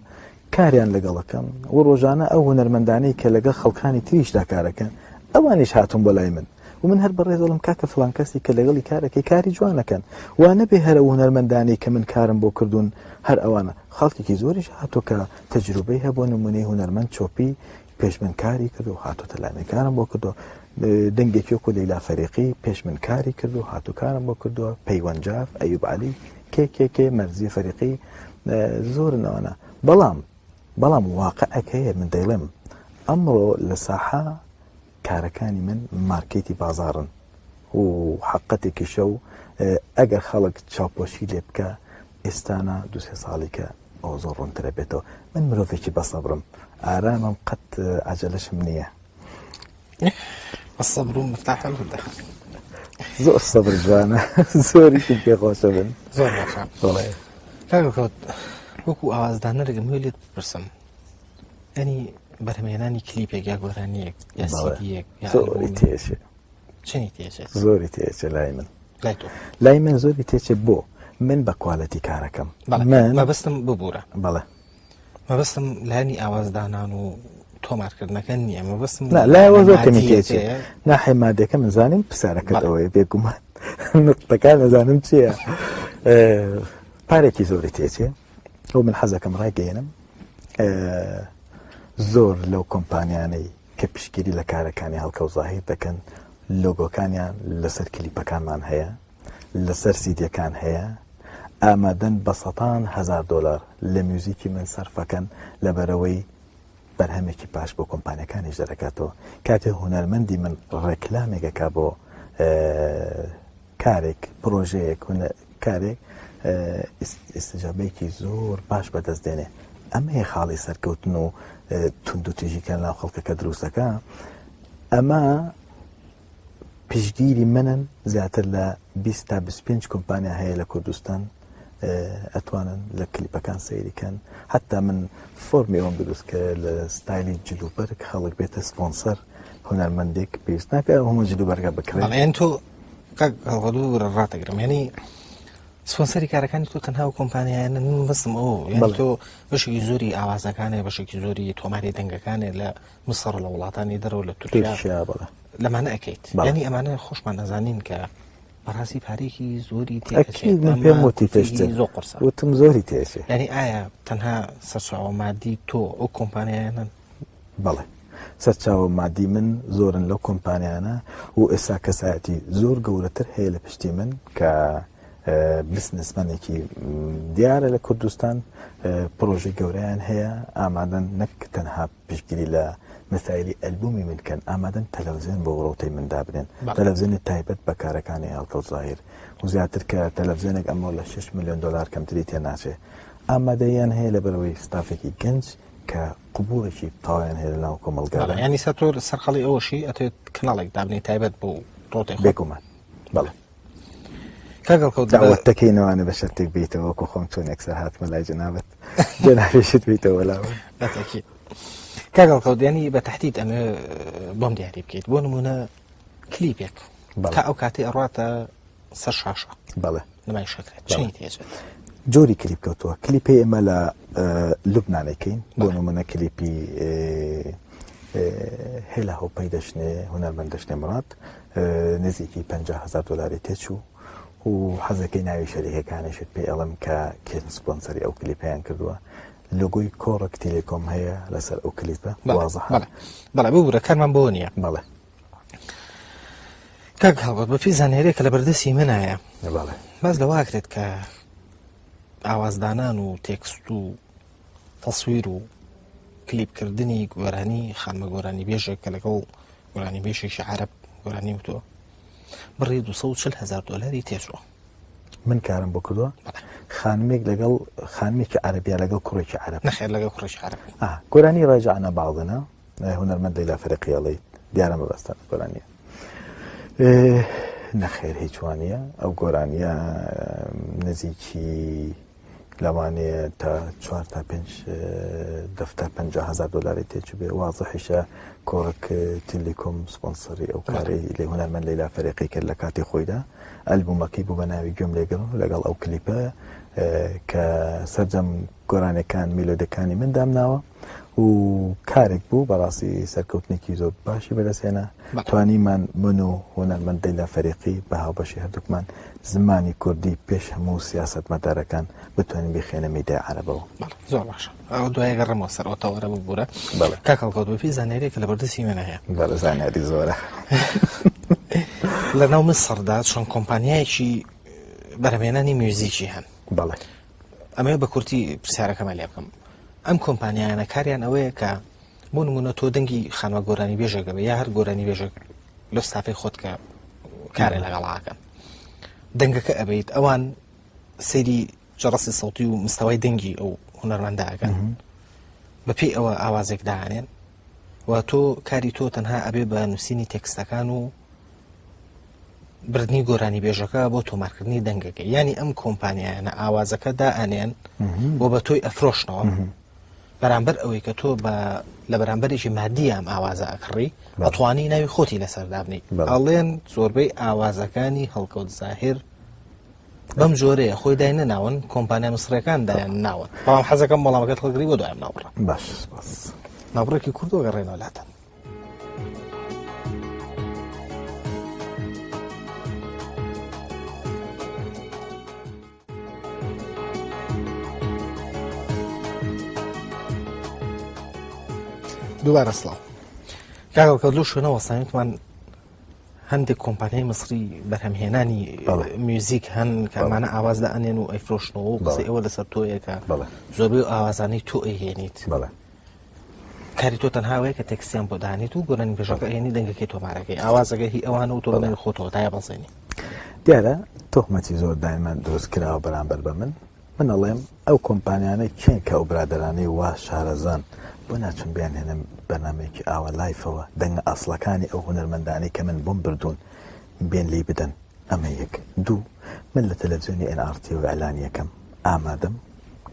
کاریان لەگەڵەکەم و ڕۆژانە ئەو هونەرمەندانەی کە لەگەڵ خەڵکانی تریشدا کارەکەن ئەوانیش هاتوون بۆ لای من و من هەر بەڕێز دەڵێم کاکە فڵان کەسی کە لەگەڵی کارەکەی کاری جوانەکەن وا نەبێ هەر ئەو هونەرمەندانەی کە من کارم بۆ کردوون هەر ئەوانە خەڵکێکی زۆریش هاتووە کە تەجروبەی هەبووە نمونەی هونەرمەند چۆپی پێش من کاری کرد و هاتووتە لای من کارم بۆ کردو دەنگێکی وەکو لەیلا فەریقی پێش من کاری کرد و هاتوو کارم بۆ کردووە پەیوەند جاف ئەیوب عەلی کێ کێ کێ مەرزیە فەریقی زۆرن ئەوانە بەڵام بەڵام واقعێک هەیە من دەیڵێم ئەمڕۆ لە ساحە کارەکانی من مارکێتی بازاڕن و حەقەتێکیشە و ئەگەر خەڵک چاوپۆشی لێ بکە ئێستانا دوسێ ساڵی کە ئەوە زۆر ڕوونترە بێتەوە من مرۆڤێکی بەسەبرم ئارامم قەت عجلەشم نییە الصبر مفتاح الهدى زۆر سەبر جوانە زۆریشم پێ خۆشە بن زۆر باشە کاکە وەکو ئاوازدانەرێکم هەیە لێت بپرسم ینی بەرهەمهێنانی کلیپێک یا گۆرانیەک یا سیدیەک زۆری تێچێ چنی تێچێت زۆری تێچێ لای من لای تۆ لای من زۆری تێچێ بۆ من بە quality کارەکەم من مەبەستم ببوورە بەڵێ مەبەستم لایەنی ئاوازدانان و تۆمارکردنەکە نییە مەبەستم لایەوە زۆر کەمی تێچێ ناحێ مادەکە من زانیم پرسیارەکەت ئەوەیە بێگومان نقطەکان نەزانم چییە پارێکی زۆری تێچێ ئەو من حەزەکەم ڕایگەێنم زۆر لەو کۆمپانیانەی کە پشتگیری لە کارەکانی هەڵکەوت زاهیر دەکەن لۆگۆکانیان لەسەر کلیپەکانمان هەیە لەسەر سیدیەکان هەیە ئامادەن بە سەتان هەزار دۆلار لە میوزیکی من سەرفەکەن لەبەرەوەی بەرهەمێکی باش بۆ کۆمپانیەکانیش دەرەکاتەوە کاتێ هونەرمەندی من ڕێکلامێک ئەکا بۆ کارێک پرۆژەیەک کارێک ئیسجابەیەکی زۆر باش بەدەست دێنێ ئەمەیە خاڵی سەرکەوتن و توندوتیژی کە ناو خەڵکەکە دروستەکە ئەمە پشتگیری منن زیاتر لە 20 تا 25 کۆمپانیا هەیە لە کوردستان ئەتوانن لە کلیپەکان سەیری کەن حتا من فۆرمی ئەوم دروست کرد لە ستایلی جلوبەرگ خەڵک بێتە سپۆنسەر هونەرمەندێک پێویست ناکە هەموو جلوبەرگە بکرێت بەڵێن تۆ کاک هەڵغەدوو ڕاتەگرم یعنی سپۆنسەری کارەکانی تۆ تەنها و کۆمپانیایانە من بەسم ئەو یعنی تۆ بەشێکی زۆری ئاوازەکانێ بەشێکی زۆری تۆماری دەنگەکانێ لە مسڕ لە وڵاتانی دەرەوە لە تورکیا لەمانە ئەکەیت یعنی ئەمانە خۆشمان ئەزانین کە بەڕاستی پارێکی زۆری تێکەچێت من پێم وتی پێشتر زۆر قورسە وتم زۆری تێچێ یعنی ئایا تەنها سەرچاوە مادی تۆ ئەو کۆمپانیایانن بەڵێ سەرچاوە مادی من زۆرن لەو کۆمپانیانە و ئێستا کەسایەتی زۆر گەورەتر هەیە لە پشتی من کە بزنسمەنێکی دیارە لە کوردستان پرۆژەی گەورەیان هەیە ئامادەن نەک تەنها پشتگیری لە مەسایلی ئەلبومی من کەن ئامادەن تەلەڤزیۆن بۆ ڕەوتەی من دابنێن تەلەڤزیۆنی تایبەت بە کارەکانی هەڵکەوت زاهیر و زیاتر کە تەلەڤزیۆنێک ئەمڕۆ لە 6 میلیۆن دلار کەمتری تێ ناچێ ئامادەیان هەیە لەبەرەوەی ستافێکی گەنج کە قبوڵێکی تەواویان هەیە لەناو کۆمەڵگادا. یانی سە تۆ سەرقاڵی ئەوەشی ئەتەوێت کەناڵێک دابنێی تایبەت بۆ ڕۆتەی خۆت؟ بێگومان بەڵێ. کاک هەڵکەوت داوەت دەکەینەوانە بە شەرتێک بیتەوە وەکو خۆم چۆن یەکسەر هاتمە لای جەنابت جەنابیشت بیتەوە لاوە. بەتەکید. کاک هەڵکەوت یانی بە تەحدید ئەمە بۆم دیاری بکەیت بۆ نمونە کلیپێک تا ئەو کاتەی ئەڕاتە سەر شاشە بەڵێ نمایش ئەکرێت چەنی تێچێت؟ جۆری کلیپ کەوتووە کلیپی ئێمە لە لوبنانەکەین بۆ نمونە کلیپی هێلا هۆپەی دەشنێ هونەرمەند دەشنێ مڕاد نزیکی 50 هزار دلاری تێچوو و حەزەکەی ناوی شەریکەکانیشت پێ ئەڵم کە کێن سپۆنسەری ئەو کلیپیان کردووە. لۆگۆی کۆڕک تێلێکۆم هەیە لەسەر ئەو کلیپە وازحە. بەڵێ ببورە کارمان بۆ نییە. بەڵێ. کاک هەڵبەت بە پێی زانیارییە کە لە بەردەستی منایە بەڵێ باس لەوە ئەکرێت کە ئاوازدانان و تێکست و تەسویر و کلیپکردنی گۆرانی خانمە گۆرانی بێژێک کە لەگەڵ گۆرانی بێژێکی عەرەب گۆرانی وتووە بڕی 240 هزار دلاری تێچووە. من کارم بۆ کردووە خانمێک لەگەڵ خانمێکی عەرەبیا لەگەڵ کوڕێکی عەرەب. نەخێر لەگەڵ کوڕێکی عەرەب. گۆرانی ڕێجعنا بعضنا هونەرمەند لەیلا فەرقی ئەڵێ دیارە مەبەستە گۆرانیە. نەخێر هیچ وانە ئەو گۆرانیە نزیکی لەوانەیە تا چوار تا پێنج دەفتەر 50 هزار دلاری تێچوو بێ. وازحیشە کۆڕک تێلیکۆم سپۆنسەری ئەو کارەی لێ هونەرمەند لەیلا فەریقی کرد لە کاتی خۆیدا. ئەلبومەکەی بوو بە ناوی گوێم لێگرن لەگەڵ ئەو کلیپە کە سەرجەم گۆرانەکان میلۆدەکانی من دامناوە و کارێک بوو بەڕاستی سەرکەوتنێکی زۆر باشی بەدەستهێنا. توانیمان من و هونەرمەند لەیلا فەریقی بە هاوبەشی هەردووکمان زمانی کوردی پێش هەموو سیاسەتمەدارەکان بتوانین بخێنە میدیای عەرەبەوە. زۆر باشە. ئەو دوای گەڕمەوە سەر ئەو تەوەرە ببوورە. کاک هەڵکەوت بەپێی زانیارییە کە لە بەردەستی من هەیە. بەڵێ زانیاری زۆرە. لە ناو میسردا چەند کۆمپانیایەکی بەرهەمهێنانی میوزیکی هەن. بەڵێ. ئەمەوێ بە کورتی پرسیارەکەمان لێ بکەم. ئەم کۆمپانیایانە کاریان ئەوەیە کە بۆ نمونە تۆ دەنگی خانمە گۆرانی بێژێکە بێ یا هەر گۆرانی بێژێک لەو ستافەی خۆت کە کارێ لەگەڵاکەن دەنگەکە ئەبیت ئەوان سەیری جەڕەسی سەوتی و مستەوای دەنگی ئەو هونەرمەندە ئەکەن بەپێی ئەوە ئاوازێک دانێن و تۆ کاری تۆ تەنها ئەبێ بە نووسینی تێکستەکان و بردنی گۆرانی بێژەکە بۆ تۆمارکردنی دەنگەکە. یانی ئەم کۆمپانیایانە ئاوازەکە دائەنێن و بە تۆی ئەفرۆشنەوە بەرامبەر ئەوەی کە تۆ بە لە بەرامبەرێکی مادی ئەم ئاوازە ئەکڕی ئەتوانی ناوی خۆتی لەسەر دابنی. ئەڵێن زۆربەی ئاوازەکانی هەڵکەوت زاهیر بەم جۆرەیە خۆی دای نەناون، کۆمپانیا میسڕیەکان دایان ناون. بەڵام حەزەکەم وەڵامەکەت هەڵگری بۆ دوای ناوبڕە. باش سپاس. ناوبڕێکی کوردەوە گەڕێنەوە لاتان. دووبارە سڵاو کاک هەڵکەوت لەو شوێنە وەستانیتمان هەندێک کۆمپانیای میسری بەرهەمهێنانی میوزیک هەن کە ئەمانە ئاواز دائەنێن و ئەیفرۆشنەوە و قسەی ئەوە لەسەر تۆیە کە زۆربەی ئاوازانەی تۆ ئەیهێنیت. کاری تۆ تەنها ئەوەیە کە تێکستیان بۆ دانیت و گۆرانی بێژەکە ئەهێنی دەنگەکەی تۆمارەکەی ئاوازەکە هی ئەوانە و تۆ بەناوی خۆتەوە دایە بەزێنی. دیارە تۆهمەتی زۆر دایمە دروست کراوە بەرامبەر بە من. من ئەڵێم ئەو کۆمپانیانە کێن کە ئەو برادەرانەی وا شارەزان بۆ ناچن بیانهێنن بەرنامەیەکی ئاوا لایفەوە دەنگە ئەسڵەکانی ئەو هونەرمەندانەی کە من بۆم بردوون بێن لێی بدەن ئەمە یەک دوو من لە تەلەفزیۆنی ئێن ئاڕ تی و ئیعلانیەکەم ئامادەم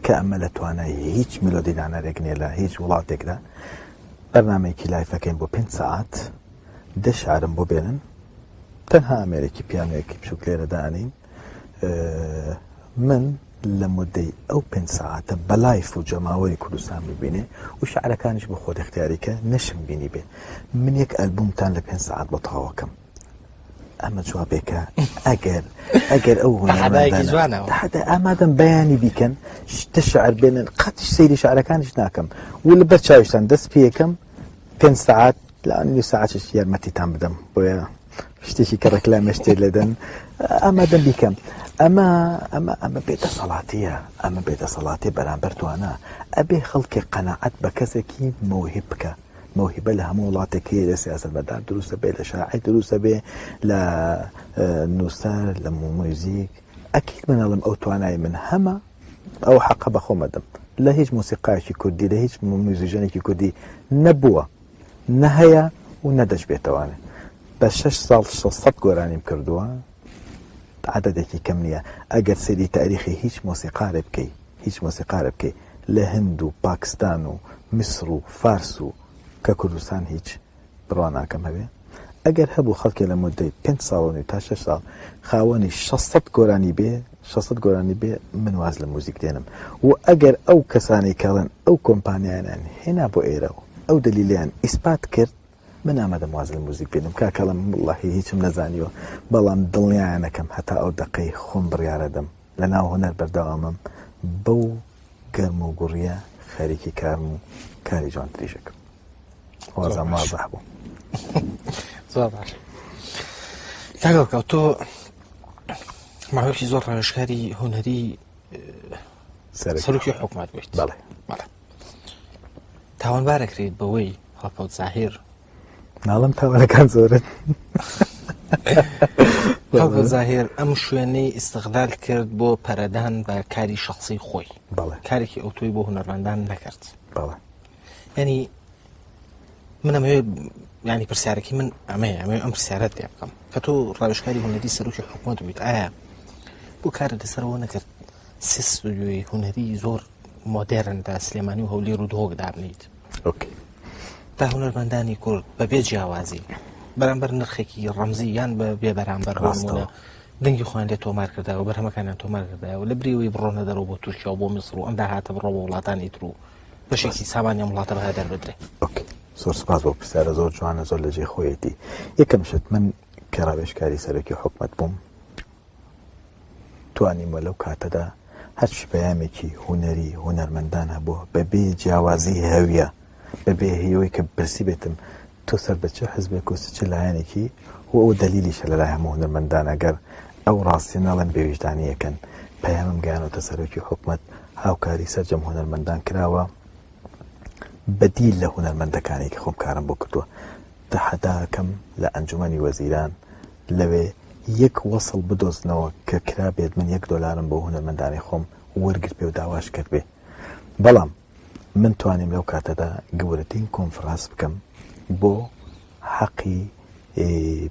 کە ئەمە لە توانای هیچ میلۆدی دانەرێک نییە لە هیچ وڵاتێکدا بەرنامەیەکی لایفەکەین بۆ پێنج سەعات دە شعرم بۆ بێنن تەنها ئامێرێکی پیانۆیەکی بچووک لێرە دانین من لە مدەی ئەو پێنج سەعاتە بە لایف و جەماوەری کوردستان ببینێ و شعرەکانیش بۆ خۆت اختیاری کە نەشم بینی بێ من یەک ئەلبومتان لە پێنج سەعات بۆ تەواوەکەم ئەمە جوابێکە ئەگەر ئەگەر ئەو هونەرمەندانە ئامادەم بەیانی بیکەن شتە شعر بێنن قەتیش سەیری شعرەکانیش ناکەم و لە بەر چاویشتان دەست پێیەکەم پێنج سەعات لە نیو سەعاتیش یارمەتیتان بدەم بۆیە شتێکی کە ڕێکلامە شتێ لێدەن ئامادەم بیکەم ئەمە ئەمە ئەمە بێدەسەڵاتیە ئەمە بێدەسەڵاتی بەرامبەر توانا ئەبێ خەڵکی قەناعەت بە کەسێکی مەوهیب بکە مەوهیبە لە هەموو وڵاتێک هەیە لە سیاسەتمەدار دروستە بێ لە شاعیر دروستە بێ لە نووسەر لە موزیک ئەکید من ئەڵم ئەو توانای من هەمە ئەو حەقە بە خۆم ئەدەم لە هیچ مۆسیقایەکی کوردی لە هیچ میوزیژەنێکی کوردی نەبووە نە هەیە و نە دەشبێتەوانێ بە شەش ساڵ 600 گۆرانیم کردووە عددێکی کەم نییە ئەگەر سەیری تاریخی هیچ مۆسیقارێ بکەی هیچ مۆسیقارێ بکەی لە هند و پاکستان و میسر و فارس و کە کوردستان هیچ بڕوا ناکەم هەبێ ئەگەر هەبوو خەڵکێ لە مودەی پێنج ساڵ و نیو تا شەش ساڵ خاوەنی 600 گۆرانی بێ 600 گۆرانی بێ من واز لە موزیک دێنم و ئەگەر ئەو کەسانەی کەڵێن ئەو کۆمپانیانیان هێنا بۆ ئێرە و. ئەو دەلیلیان ئیسپات کرد من ئامادەم واز لە موزیک بێنم کاکەڵم وڵی هیچم نەزانیوە بەڵام دڵنیایانەکەم هەتا ئەو دقەی خۆم بڕیارەدەم لە ناو هونەر بەردەوامم بەو گەرم و گوڕیە خەریکی کارم و کاری جوانتریشەکەم وازم وازح بوو. زۆر باش کاکەڵکاو تۆ ماوەیەکی زۆر ڕاوێژکاری هونەری سەرۆکی حکومت بوویت بەڵێ بەڵێ تاوانبارەکرێت بەوەی هەڵکەوت زاهیر ناڵم تاوانەکان زۆرن. هەڵکەوت زاهیر ئەم شوێنەی ئیستغلال کرد بۆ پەرەدان بە کاری شخصی خۆی بەڵێ کارێکی ئەوتۆی بۆ هونەرمەندان نەکرد بەڵێ ینی من ئەمەوێ ینی پرسیارەکەی من ئەمەیە ئەمەوێ ئەم پرسیارەت لێ بکەم کە تۆ ڕاوێژکاری هونەری سەرۆکی حکوومەت بوویت ئایا بۆ کارت لەسەرەوە نەکرد سێ ستۆدیۆی هونەری زۆر مۆدێرن لە سلێمانی و هەولێر و دهۆک دابنیت ئۆکەی تا هونەرمەندانی کورد بەبێ جیاوازی بەرامبەر نرخێکی ڕەمزی یان بە بێ بەرامبەر ڕاستەوە. ڕاستەوە دەنگی خۆیان لێ تۆمار کردایەوە بەرهەمەکانیان تۆمار کردایەوە لە بریەوەی بڕۆنە دەرەوە بۆ تورکیا و بۆ میسر و ئەم داهاتە بڕۆ بۆ وڵاتانی تر و بەشێکی سامانی ئەم وڵاتە بەها دەربدرێ. ئۆکەی زۆر سپاس بۆ پرسیارە زۆر جوانە زۆر لە جێی خۆیەتی یەکەم شت من کە ڕاوێژکاری سەرەکی حکومەت بووم توانیمە لەو کاتەدا هەرچ پەیامێکی هونەری هونەرمەندان هەبووە بەبێ جیاوازی هەویە بەبێ هیوەی کە پرسی بێتم تۆ سەر بە چ حزبێک و چ لایەنێکی و ئەو دەلیلیشە لە لای هەموو هونەرمەندان ئەگەر ئەو ڕاستیە ناڵێن بێویژدانیەکەن پەیامم گەیانۆتە سەرۆکی حکومەت هاوکاری سەرجەم هونەرمەندان کراوە بەدیل لە هونەرمەندەکانی کە خۆم کارم بۆ کردووە تەحەداکەم لە ئەنجومەنی وەزیران لەوێ یەک وەسڵ بدۆزنەوە کە کرابێت من یەک دۆلارم بۆ هونەرمەندانی خۆم وەرگرت بێ و داواش کرد بێ بەڵام من توانیم لەو کاتەدا گەورەترین کۆنفراس بکەم بۆ حەقی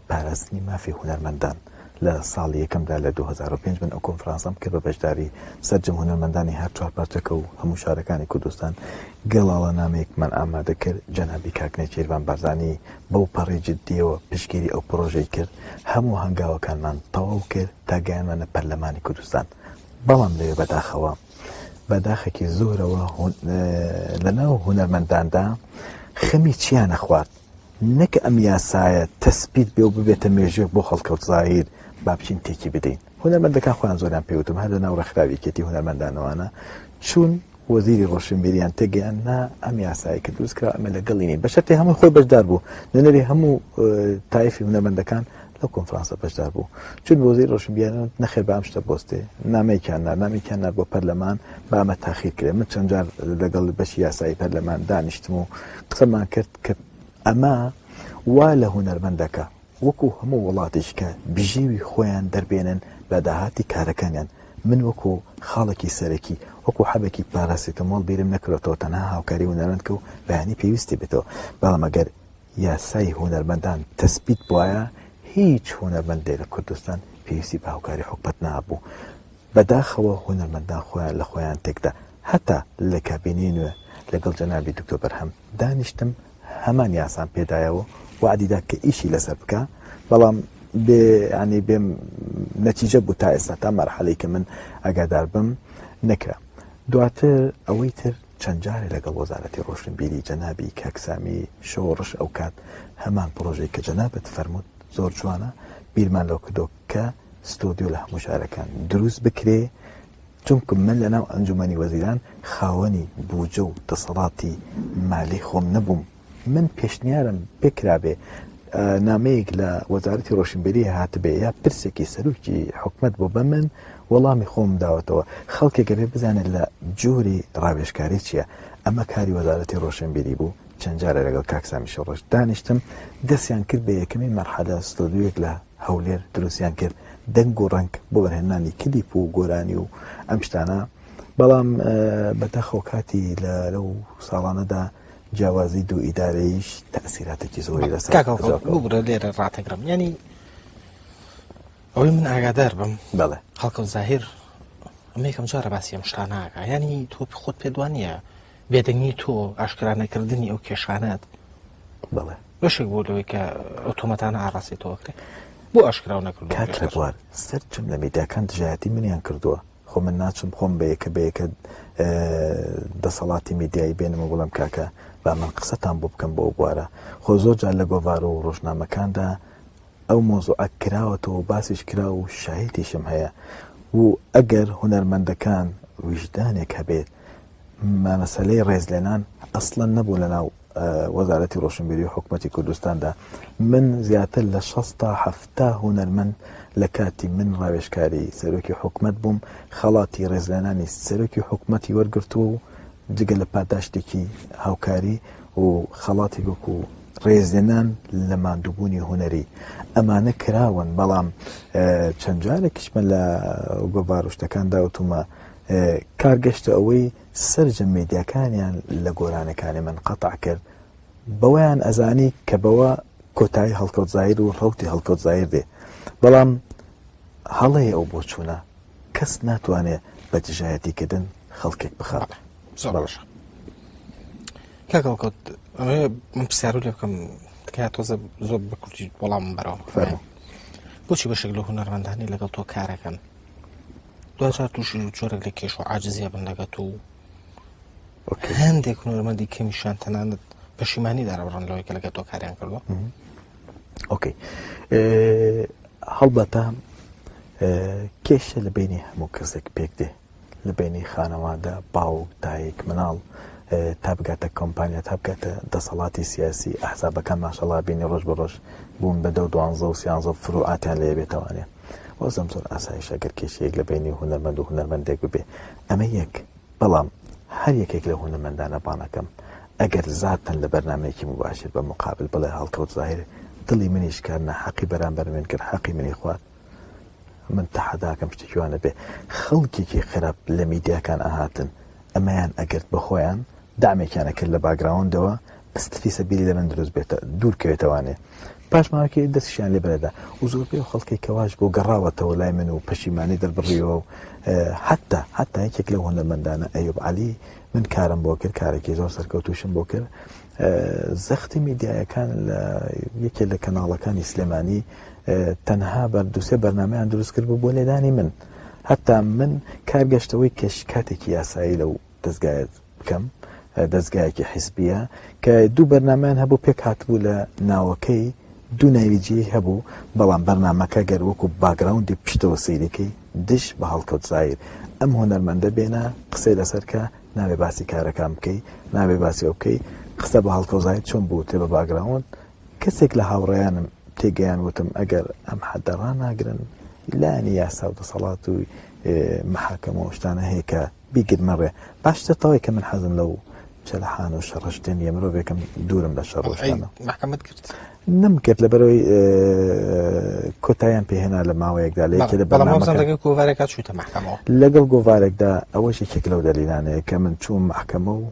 پاراستنی مافی هونەرمەندان لە ساڵی یەکەمدا لە 2005 من ئەو کۆنفرانسەم کرد بە بەشداری سەرجەم هونەرمەندانی هەر چوار پارچەکە و هەموو شارەکانی کوردستان گەڵاڵە نامەیەکمان ئامادە کرد جەنابی کاک نێچیرڤان بارزانی بەو پەڕی جددیەوە پشتگیری ئەو پڕۆژەی کرد هەموو هەنگاوەکانمان تەواو کرد تا گەیانمانە پەرلەمانی کوردستان بەڵام لەوێ بەداخەوە بە داخێکی زۆرەوە لەناو هونەرمەنداندا خەمی چیانە خوارد نەک ئەم یاسایە تەسبیت بێ و ببێتە مێژوێک بۆ هەڵکەوت زاهیر با بچین تێکی بدەین هونەرمەندەکان خۆیان زۆریان پێوتم هەر لەناو ڕێکخراوی یەکێتی هونەرمەندانەوانە چوون وەزیری ڕۆشنبیریان تێگەیان نا ئەم یاسایی کە دروست کرا ئەمە لەگەڵی نین بە شەرتێ هەموو خۆی بەشدار بوو نوێنەری هەموو تایفی هونەرمەندەکان لەو کۆنفرانسە بەشدار بوو چون بۆ وەزیری ڕۆشنبیریان نەخێر با ئەم شتە بۆستێ نامەیەکیان نارد نامەیەکیان نارد بۆ پەرلەمان با ئەمە تاخیر کرێ من چەند جار لەگەڵ بەشی یاسایی پەرلەمان دانیشتم و قسەمان کرد کە ئەمە وا لە هونەرمەند دەکا وەکو هەموو وڵاتێک کە بژێوی خۆیان دەربێنن بە داهاتی کارەکانیان من وەکو خاڵێکی سەرەکی وەکو حەبێکی پاراسیتەمۆڵ بیرم نەکردۆتەوە تەنها هاوکاری هونەرمەند کە و بەیانی پێویستی بێتەوە بەڵام ئەگەر یاسای هونەرمەندان تەسبیت بوایە هیچ هونەرمەندێک لە کوردستان پێویستی بە هاوکاری حکومەت نابوو بەداخەوە هونەرمەندان خۆیان لە خۆیان تێکدا هەتا لە کابینەی نوێ لەگەڵ جەنابی دکتۆر بەرهەم دانیشتم هەمان یاسام پێدایەوە وەعدی دا کە ئیشی لەسەر بکا بەڵام بێ ینی بێ نەتیجە بوو تا ئێستا تا مەرحەلەی کە من ئاگادار بم نەکرا دواتر ئەوەی تر چەند جارێ لەگەڵ وەزارەتی ڕۆشنبیری جەنابی کاک سامی شۆڕش ئەوکات هەمان پڕۆژەی کە جەنابت فەرمووت زۆر جوانە بیرمان لەو کردۆ کە ستۆدیۆ لە هەموو شارەکان دروست بکرێ چونکە من لەناو ئەنجومەنی وەزیران خاوەنی بوجە و دەسەڵاتی مالی خۆم نەبووم من پێشنیارم پێکرابێ نامەیەک لە وەزارەتی ڕۆشنبیری هاتبێ یا پرسێکی سەرۆکی حکومەت بۆ بە من وەڵامی خۆم داوەتەوە خەڵکێک ئەبێ بزانێت لە جۆری ڕاوێژکاری چییە ئەمە کاری وەزارەتی ڕۆشنبیری بوو چەند جارێ لەگەڵ کاک سامی شۆڕش دانیشتم دەستیان کرد بە یەکەمین مەرحەلە ستۆدیۆیەک لە هەولێر دروستیان کرد دەنگ و ڕەنگ بۆ بەرهێنانی کلیپ و گۆرانی و ئەم شتانە بەڵام بەداخەوە کاتی لە لەو ساڵانەدا جیاوازی دوو ئیدارەیش تەئسیراتێکی زۆری لەسەر کاک هەڵکەوت ببورە لێرە ڕاتەگرم یعنی ئەوەی من ئاگادار بم بەڵێ هەڵکەوت زاهیر ئەمە یەکەم جارە باسی ئەم شتانە ئاکا یعنی تۆ خۆت پێت وانییە بێدەنگی تۆ ئاشکرا نەکردنی ئەو کێشانەت بەڵێ بەشێک بوو لەوەی کە ئەو تۆمەتانە ئاڕاستەی تۆ کرێ بۆ ئاشکراو نەکردووە کاک ڕێبوار سەرجەم لە میدیاکان دژایەتی منیان کردووە. خۆ من ناچم خۆم بە یەکە بە یەکە دەسەڵاتی میدیایی بێنم و بڵێم کاکە با من قسەتان بۆ بکەم بۆ بوارە. خۆ زۆر جار لە گۆڤار و ڕۆژنامەکاندا ئەو مۆزوعە کراوەتەوە و باسیش کرا و شاهیدیشم هەیە و ئەگەر هونەرمەندەکان ویژدانێک هەبێت مەسەلەی ڕێزلێنان ئەسڵەن نەبوو لەناو وەزارەتی ڕۆشنبیری و حکومەتی کوردستاندا من زیاتر لە 60 تا 70 هونەرمەند لە کاتی من ڕاوێژکاری سەرۆکی حکومەت بووم خەڵاتی ڕێزلێنانی سەرۆکی حکومەتی وەرگرتووە و جگە لە پاداشتێکی هاوکاری و خەڵاتێک وەکو ڕێزلێنان لە ماندووبوونی هونەری ئەمانە کراون بەڵام چەند جارێکیشمە لە گۆڤار و شتەکاندا وتومە کار گەشتە ئەوەی سەرجەم مێدیاکانیان لە گۆرانەکانی من قەتع کرد بەوەیان ئەزانی کە بەوە کۆتایی هەڵکەوت زاهیر و ڕەوتی هەڵکەوت زاهیر دێ بەڵام هەڵەیە ئەو بۆچوونە کەس ناتوانێ بە دژایەتی کردن خەڵکێک بخات. زۆر باشە کاک هەڵکەوت ئەمەوێ من پرسیار لێ بکەم تکایە تۆزە زۆر بە کورتی وەڵامم بەرەوە فەرموو. بۆچی بەشێک لە هونەرمەندانی لەگەڵ تۆ کارەکەن دوجار تووشی جۆرێک لە کێش و عاجزیە بن لەگە تۆ و هەندێک هونەرمەندی کەمیشان تەنانەت پەشیمانی دارەبڕن لەوەی کە لەگە تۆ کاریان کردووە. ئۆکەی هەڵبەتە کێشە لە بینی هەموو کەسێک پێک دێ لە بینی خانەوادە باوک دایک مناڵ تا بگاتە کۆمپانیا تا بگاتە دەسەڵاتی سیاسی ئەحزابەکان ماشەڵا بینی ڕۆژ بە ڕۆژ بوون بە دە و دوانزە و سیانزە فروعاتیان لێ بێتەوانێ وەزم زۆر ئاسایشە گەر کێشەیەک لە بینی هونەرمەند و هونەرمەندێک ببێ ئەمە یەک بەڵام هەر یەکێک لەو هونەرمەندانە بانەکەم ئەگەر زاتەن لە بەرنامەیەکی موباشر بە موقابل بڵێ هەڵکەوت زاهیر دڵی منی شکاند ناحەقی بەرامبەر من کرد حەقی منی خوارد من تەحەداکەم شتێکی وا نەبێ خەڵکێکی خراپ لە میدیاکان ئەهاتن ئەمەیان ئەگرت بە خۆیان دامێکیان ئەکرد لە باگراوندەوە بەس فی سەبیلی لە من دروست بێتە دوور کەوێتەوانێ پاش ماوەیەکی دەستیشیان لێ بەرەدا و زۆربەی ئەو خەڵکەی کە واش بۆ گەڕاوەتەوە لای من و پەشیمانی دەربڕیەوە و حتا حتا یەکێک لەو هونەرمەندانە ئەیوب عەلی من کارم بۆ کرد کارێکی زۆر سەرکەوتوشم بۆ کرد زەختی میدیایەکان لە یەکێ لە کەناڵەکانی سلێمانی تەنها بەر دوسێ بەرنمەیان دروست کرد بوو بۆ لێدانی من هەتا من کار گەشتەوەی کەش کاتێکی یاسایی لەو دەزگایەت بکەم دەزگایەکی حیزبیە کە دوو بەرنامیان هەبوو پێک هاتبوو لە ناوەکەی دوو ناوی جێی هەبوو بەڵام بەرنامەکە گەر وەکو باگراوندی پشتەوە سەیرەکەی دژ بە هەڵکەوت زاهیر ئەم هونەرمەندە بێنە قسەی لەسەر کە نابێ باسی کارەکان بکەی نابێ باسی ئەو بکەی قسە بە هەڵکەوت زاهیر چۆن بوترێ بە باگراوند کەسێک لە هاوڕێیانم تێگەیان وتم ئەگەر ئەم حەدە ڕاناگرن لایەنی یاسا و دەسەڵات و محاکەمە و شتانە هەیە کە بیگرمە ڕێ باشتر تەوای کە من حەزم لەو چەلەحان و شەڕشتێن نیە مرۆڤێکم دوورم لە شەڕ و شتانە. مەحکەمەت کرد؟ نەمکرد لەبەرەوەی کۆتاییان پێهێنا لە ماوەیەکدا لە یەکێ لە بەڵام وابزانم لەگەڵ گۆڤارێکا چوویتە مەحکەمەوە. لەگەڵ گۆڤارێکدا ئەوەش یەکێک لەو دەلیلانەیە کە من چووم مەحکەمە و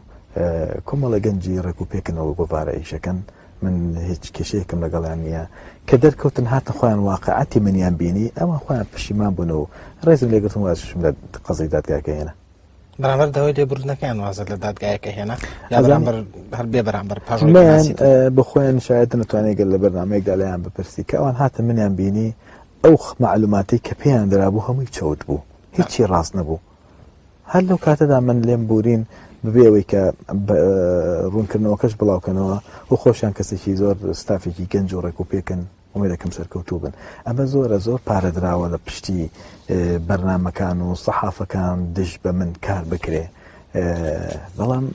کۆمەڵە گەنجی ڕێک و پێکن ئەو گۆڤارە ئیشەکەن من هیچ کێشەیەکم لەگەڵیان نییە کە دەرکەوتن هاتن خۆیان واقعەتی منیان بینی ئەوان خۆیان پشیمان بوون و ڕێزم لێگرتن وازشم لە قەزی دادگاکە هێنا. بەرامبەر داوای لێبوردنەکەیان وازت لە دادگایەکە هێنا یا بەرامبەر هەر بێ بەرامبەر پاش من بە خۆیان شاید نەتوانێت گەر لە بەرنامەیەکدا لایان بپرسی کە ئەوان هاتن منیان بینی ئەو معلوماتی کە پێیان درابوو هەمووی چەوت بوو هیچی ڕاست نەبوو هەر لەو کاتەدا من لێم بورین ببێ ئەوەی کە ڕوونکردنەوەکەش بڵاوکەنەوە و خۆشیان کەسێکی زۆر ستافێکی گەنج و ڕێک و پێکن ئومێدەکەم سەرکەوتوو بن ئەمە زۆرە زۆر پارە دراوە لە پشتی بەرنمەکان و سەحافەکان دژ بە من کار بکرێ بەڵام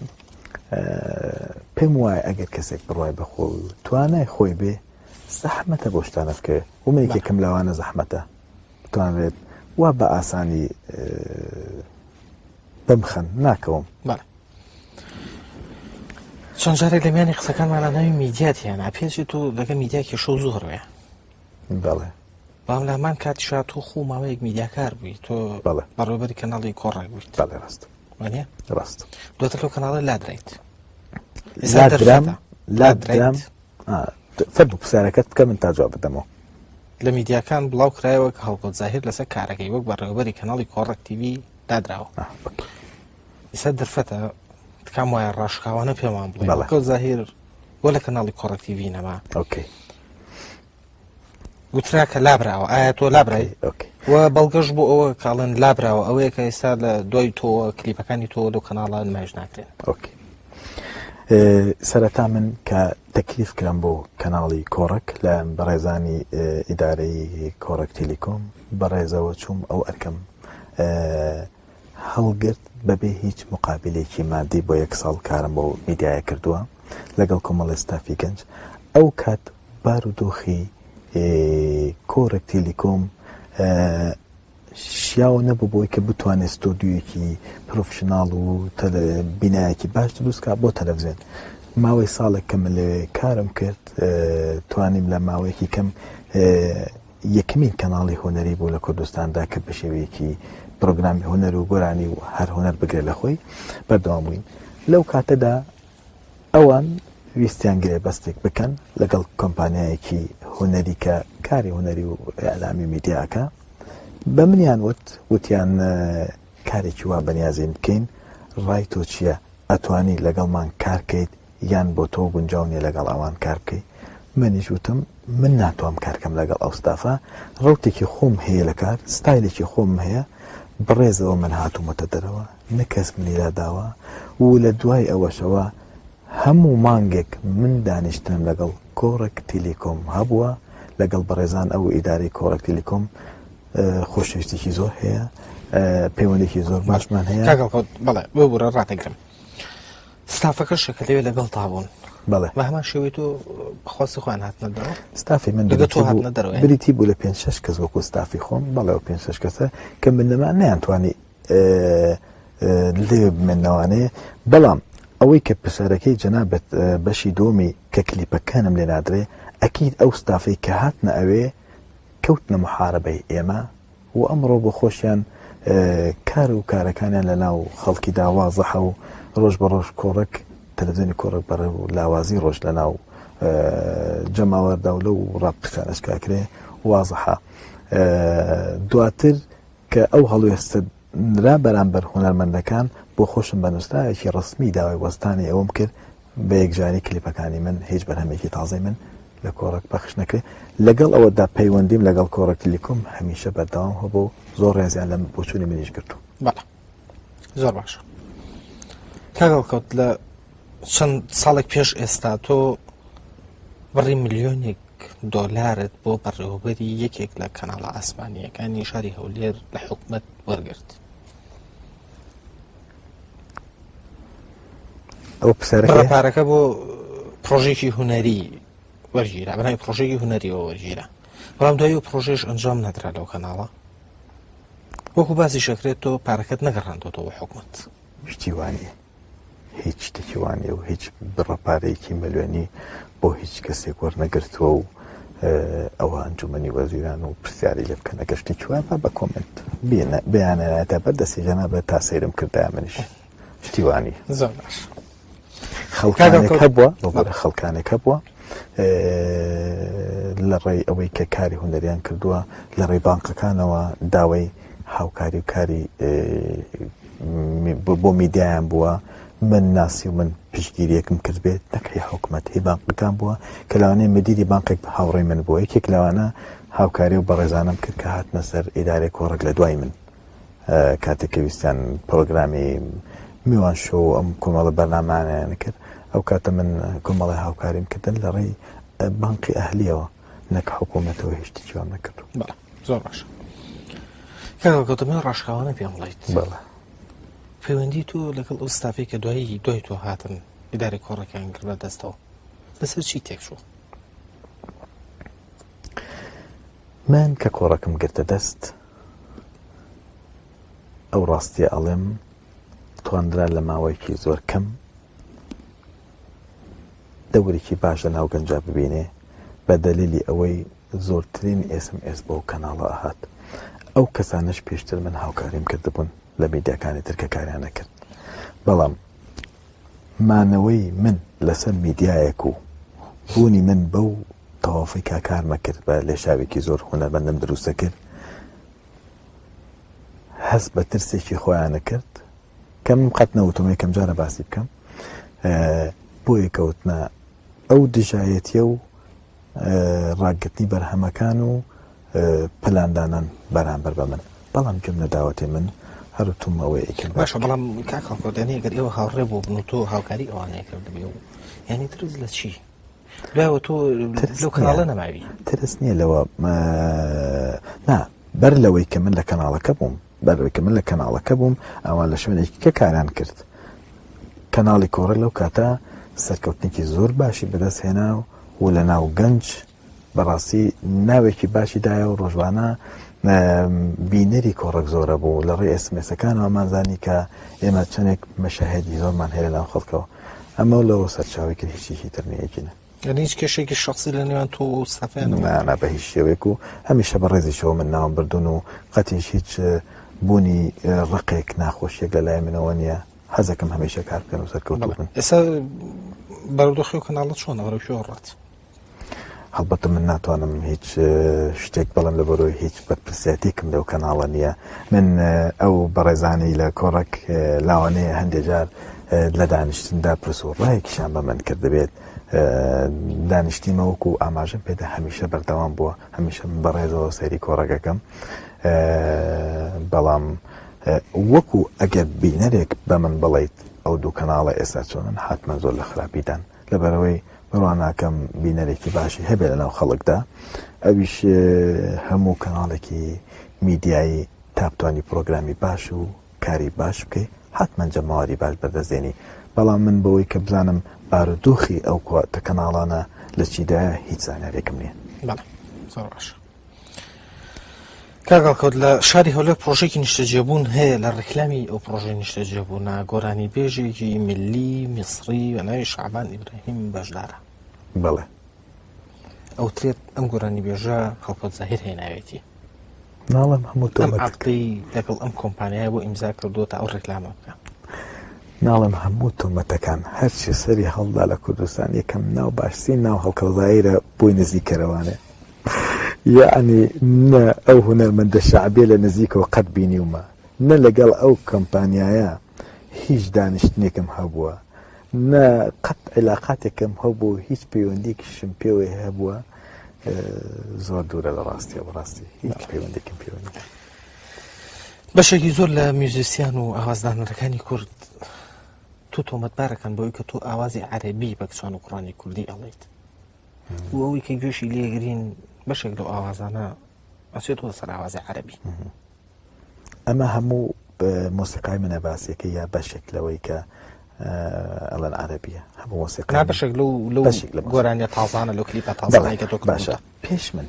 پێم وایە ئەگەر کەسێک بڕای بەخۆ توانای خۆی بێ زەحمەتە بۆ شتانە بکەوێ و من یەکێکم لەوانە زەحمەتە بتوانرێت وا بە ئاسانی بمخەن ناکەوم. بەڵێ چەند جارێک لە میانی قسەکانمانە ناوی میدیات هێنا پێچێت تۆ لەگە میدیا کێشە و زۆر وێ بەڵێ بەڵام لە هەمان کاتیشا تۆ خۆ ماوەیەک میدیاکار بووی تۆ بەڵێ بەڕێوەبەری کەناڵی کۆڕێک بوویت بەڵێ ڕاست وانە ڕاست دواتر لەو کەناڵە لادرایت لادرام لادرام فەرموو پرسیارەکەت بکە من تا جواب بدەمەوە. لە میدیاکان بڵاو کرایەوە کە هەڵکەوت زاهیر لەسەر کارەکەی وەک بەڕێوەبەری کەناڵی کۆڕەک تیڤی دادراوە. ئیستا دەرفەتە تکام وایە ڕاشکاوانە پێمان بڵێ هەڵکەوت زاهیر بۆ لە کەناڵی کۆڕەک تیڤی نەما ئۆکەی گوترا کە لابراوە ئایا تۆ لابرای ئۆکەی. و بەڵگەش بۆ ئەوە کاڵێن لابراوە ئەوەیە کە ئێستا لە دوای تۆ کلیپەکانی تۆ لەو کەناڵە نمایش ناکرێن. ئۆکەی. سەرەتا من کە تەکلیف کرام بۆ کەناڵی کۆڕەک لە بەڕێزانی ئیدارەی کۆڕەک تیلیکۆم بەڕێزەوە چووم ئەو ئەرکەم هەڵگرت بەبێ هیچ مقابلێکی مادی بۆ یەک ساڵ کارم بۆ میدیایە کردووە لەگەڵ کۆمەڵی ستافی گەنج ئەو کات بارودۆخی کۆڕێک تیلیکۆم شیاو نەبوو بۆی کە بتوانێت ستۆدیویەکی پرۆفشناڵ و بینایەکی باش دروست کا بۆ تەلەڤزیۆن. ماوەی ساڵێک کە من لەوێ کارم کرد توانیم لە ماوەیەکی کەم یەکەمین کەناڵی هونەری بوو لە کوردستاندا کە بە شێوەیەکی پرۆگرامی هونەر و گۆرانی و هەر هونەر بگرێت لە خۆی بەردەوام بووین. لەو کاتەدا ئەوان ویستیان گرێبەستێک بکەن لەگەڵ کۆمپانیایەکی هونەری کە کاری هونەری و ئیعلامی میدیا ئەکا. بە منیان وت، وتیان کارێکی وا بەنیازین بکەین، ڕای تۆ چییە؟ ئەتوانی لەگەڵمان کار کەیت یان بۆ تۆ گونجاو نییە لەگەڵ ئەوان کار بکەی؟ منیش وتم من ناتوام کار کەم لەگەڵ ئەو ستافە، ڕەوتێکی خۆم هەیە لە کار، ستایلێکی خۆمم هەیە، بەڕێزەوە من هاتوومەتە دەرەوە، نە کەس منی لاداوە و لە دوای ئەوەشەوە هەموو مانگێک من دانیشتنم لەگەڵ کۆڕەک تیلیکۆم هەبووە، لەگەڵ بەڕێزان ئەو ئیدارەی کۆڕەک تیلیکۆم خۆشەویستێکی زۆر هەیە، پەیوەندێکی زۆر باشمان هەیە. کاک هەڵکەوت بەڵێ ببورە ڕاتەگرم. ستافەکەش کە لەوێ لەگەڵتا بوون بەڵێ بە هەمان شێوەی تۆ بەخواستی خۆیان هاتنە دەرەوە؟ ستافی من لەگەڵ تۆ هاتنە دەرەوە بریتی بوو لە پێنج شەش کەس وەکو ستافی خۆم، بەڵێ ئەو پێنج شەش کەسە کە من نەما نەیانتوانی لێ بمێنەوانێ بەڵام ئەوەی کە پرسیارەکەی جەنابت بەشی دووەمی کە کلیپەکانم لێ نادرێ ئەکید ئەو ستافەی کە هاتنە ئەوێ کەوتنە محاربەی ئێمە و ئەمڕۆ بۆ خۆشیان کار و کارەکانیان لە ناو خەڵکیدا وازحە و ڕۆژ بە ڕۆژ کۆڕەک تەلەڤزیۆنی کۆڕەک بەڕێ و لاوازی ڕۆژ لە ناو جەماوەردا و لەو ڕاپرسانەش کاکرێ وازحە دواتر کە ئەو هەڵوێستە نرا بەرامبەر هونەرمەندەکان، بۆ خۆشم بە نووسراوێکی ڕەسمی داوای وەستانی ئەوەم کرد بە یەکجاری کلیپەکانی من هیچ بەرهەمێکی تازەی من لە کۆڕەک پەخش نەکرێ، لەگەڵ ئەوەدا پەیوەندیم لەگەڵ کۆڕەک تیلیکۆم هەمیشە بەردەوام هەبوو و زۆر ڕێزیان لە بۆچوونی منیش گرتوو. بەڵێ زۆر باشە کاک هەڵکەوت لە چەند ساڵێک پێش ئێستا تۆ بڕی ملیۆنێک دۆلارت بۆ بەڕێوەبەری یەکێک لە کەناڵە ئاسمانییەکانی شاری هەولێر لە حکومەت وەرگرت. ئەو پرسیارەکە پارەکە بۆ پرۆژێکی هونەری وەرگیرا بەناوی پرۆژێکی هونەریەوە وەرگیرا بەڵام دوای و پرۆژێش ئەنجام نەدرا لەو کەناڵە وەکو باسی شەکرێت تۆ پارەکەت نەگەڕاندۆتەوە حکومەت شتی وانە هیچ شتێکی وا نیە و هیچ بڕە پارەیەکی ملیۆنی بۆ هیچ کەسێک وەرنەگرتووە و ئەوە ئەنجومەنی وەزیران و پرسیاری لێ بکەن ئەگەر شتێکی وایە با بە کۆمێنت بیانێنایەتە بەر دەستی جەنابت تا سەیرم کردایە منیش شتی وا نیە. زۆر باش. خەڵکانێک هەبووە ببورە خەڵکانێک هەبووە لە ڕێی ئەوەی کە کاری هونەریان کردووە لە ڕێی بانقەکانەوە داوای هاوکاری و کاری بۆ میدیایان بووە من ناسی و من پشتگیریەکم کرد بێت نەک هی حکومەت هی بانقەکان بووە کە لەوانەیە مدیری بانقێک هاوڕێی من بووە یەکێک لەوانە هاوکاری و بەڕێزانم کرد کە هاتنە سەر ئیدارەی کۆڕەک لە دوای من کاتێک کە ویستیان پرۆگرامی میوان شۆ و ئەم کۆمەڵە بەرنامانیان کرد ئەو کاتە من کۆمەڵی هاوکاریم کردن لە ڕێی بانقی ئەهلیەوە نەک حکوومەتەوە هیچ شتێکی وام نەکردو. بەڵێ زۆر باشە کاک هەڵکەوت من ڕاشکاوانە پێم بڵیت بەڵێ پەیوەندی تۆ لەگەڵ ئەو ستافەی کە دوایی دوای تۆ هاتن ئیدارەی کۆڕەکەیان کرد بە دەستەوە لەسەر چی تێکچوو؟ من کە کۆڕەکم گرتە دەست ئەو ڕاستیە ئەڵێم توانرا لە ماوەیەکی زۆر کەم دەورێکی باش لە ناو گەنجا ببینێ بە دەلیلی ئەوەی زۆرترین ئێسم ئێس بەو کەناڵە ئەهات ئەو کەسانەش پێشتر من هاوکاریم کردبوون لە میدیاکانی تر کە کاریان نەکرد بەڵام مانەوەی من لەسەر میدیایەک و بوونی من بەو تەوافی کا کارمە کرد بە لێشاوێکی زۆر هونەرمەندم دروستە کرد هەست بە ترسێکی خۆیانە کرد کە من قەت نەوتم یەکەم جارە باسی بکەم بۆیە کەوتنە ئەو دژایەتیە و ڕاگرتنی بەرهەمەکان و پلاندانان بەرامبەر بە من بەڵام گوێم نەداوەتێ من هەر وتوم ئەوەی ئەیکەم باشە بەڵام کاک هەڵکەوت یانی ئەگەر ئێوە هاوڕێ بوو بن و تۆ هاوکاری ئەوانەیە کردبێ و یانی ترس لە چی دوایەوە تۆ لەو کەناڵە نەماوی ترس نییە لەوە نا بەر لەوەی کە من لە کەناڵەکە بووم بەر لەوەی کە من لە کەناڵەکە بووم ئەوان لە شوێنێکی کە کاران کرد کەناڵی کۆڕە لەو کاتە سەرکەوتنێکی زۆر باشی بەدەست هێنا و لە ناو گەنج بەڕاستی ناوێکی باشی دایە و ڕۆژانە بینەری کۆڕەک زۆرە بوو لە ڕێی ئێسمێسەکانەوە مانزانی کە ئێمە چەندێک مەشاهدی زۆرمان هەیە لەناو خەڵکەوە ئەمە لەوە سەرچاوی کرد هیچیکی تر نییەکینە یعنی هیچ کێشێکی شخصی لە نێوان تۆ و ستافیان نا بە هیچ شێوەیەک و هەمیشە بە ڕێزیشەوە من ناوم بردوون و قەتیش هیچ بوونی ڕقێک ناخۆشیێک لە لای منەوە نییە حەزەکەم هەمیشە کار بکەن و سەرکەوتوو بن ئێستا بارودۆخی و کەناڵە چۆنە بەرەو کوێ ڕات هەڵبەتە من ناتوانم هیچ شتێک بڵێم لە بەرۆی هیچ بەرپرسیاتێکم لەو کەناڵە نییە من ئەو بەڕێزانی لە کۆڕەک لاوانەیە هەندێک جار لە دانیشتندا پرس و ڕایەکیشان بە من کردبێت دانیشتیمە وەکو ئاماژەم پێدا هەمیشە بەردەوام بووە هەمیشە من بەڕێزەوە سەیری کۆڕەکەکەم بەڵام وەکو ئەگەر بینەرێک بە من بڵیت ئەو دوو کەناڵە ئێستا چۆنن حتمما زۆر لە خراپیدان لەبەرئەوەی بڕوا ناکەم بینەرێکی باشی هەبێ لەناو خەڵکدا ئەویش هەموو کەناڵێکی میدیایی تا بتانی پرۆگرامی باش و کاری باش بکەی حتمما جەماوەری باش بەدەستێنی بەڵام من بەوەی کە بزانم بارودۆخی ئەو کە کەناڵانە لە چیدایە هیچ زانیارێکم نییە. بەڵێ زۆر باشە. کاک هەڵکەوت لە شاری هەولێر پرۆژێکی نیشتەجێبوون هەیە لە ڕیکلامی ئەو پرۆژەی نیشتەجێبوونە گۆرانی بێژێکی ملی میسری بە ناوی شعبان ئیبراهیم بەشدارە بەڵێ ئەوترێت ئەم گۆرانی بێژە هەڵکەوت زاهیر هێناوێتی ناڵم هەموو ئەم عەقدەی لەگەڵ ئەم کۆمپانیای بۆ ئیمزا کردووە تا ئەو ڕێکلامە بکە ناڵم هەموو تۆمەتەکان هەرچی سەری هەڵدا لە کوردستان یەکەم ناو باشترین ناو هەڵکەوت زاهیرە بۆی نزیکەرەوانێ یەعنی نە ئەو هونەرمەندە شەعبیە لە نزیکەوە قەت بینیومە، نە لەگەڵ ئەو کۆمپانیایە هیچ دانیشتنێکم هەبووە، نە قەت عیلاقاتێکم هەبوو و هیچ پەیوەندیەکیشم پێوەی هەبووە، زۆر دوورە لە ڕاستیەوە بەڕاستی هیچ پەیوەندێکم پێوە نییە. بەشێکی زۆر لە میوزیسیان و ئاوازدانەرەکانی کورد تۆ تۆمەتبارەکەن بەوەی کە تۆ ئاوازی عەرەبی بە کچان و کوڕانی کوردی ئەڵێیت. و ئەوەی کە گوێشی لێگرین بەشێک لەو ئاوازانە ئەچێتەوە سەر ئاوازی عەرەبی. ئەمە هەموو مۆسیقای منە باسیەکە یا بەشێک لەوەی کە ئەڵەن عەرەبیە هەموو مۆسیقا بەشێک لەو لەو گۆرانیە تازانە لەو کلیپە تازانەی کە تۆ باشە پێش من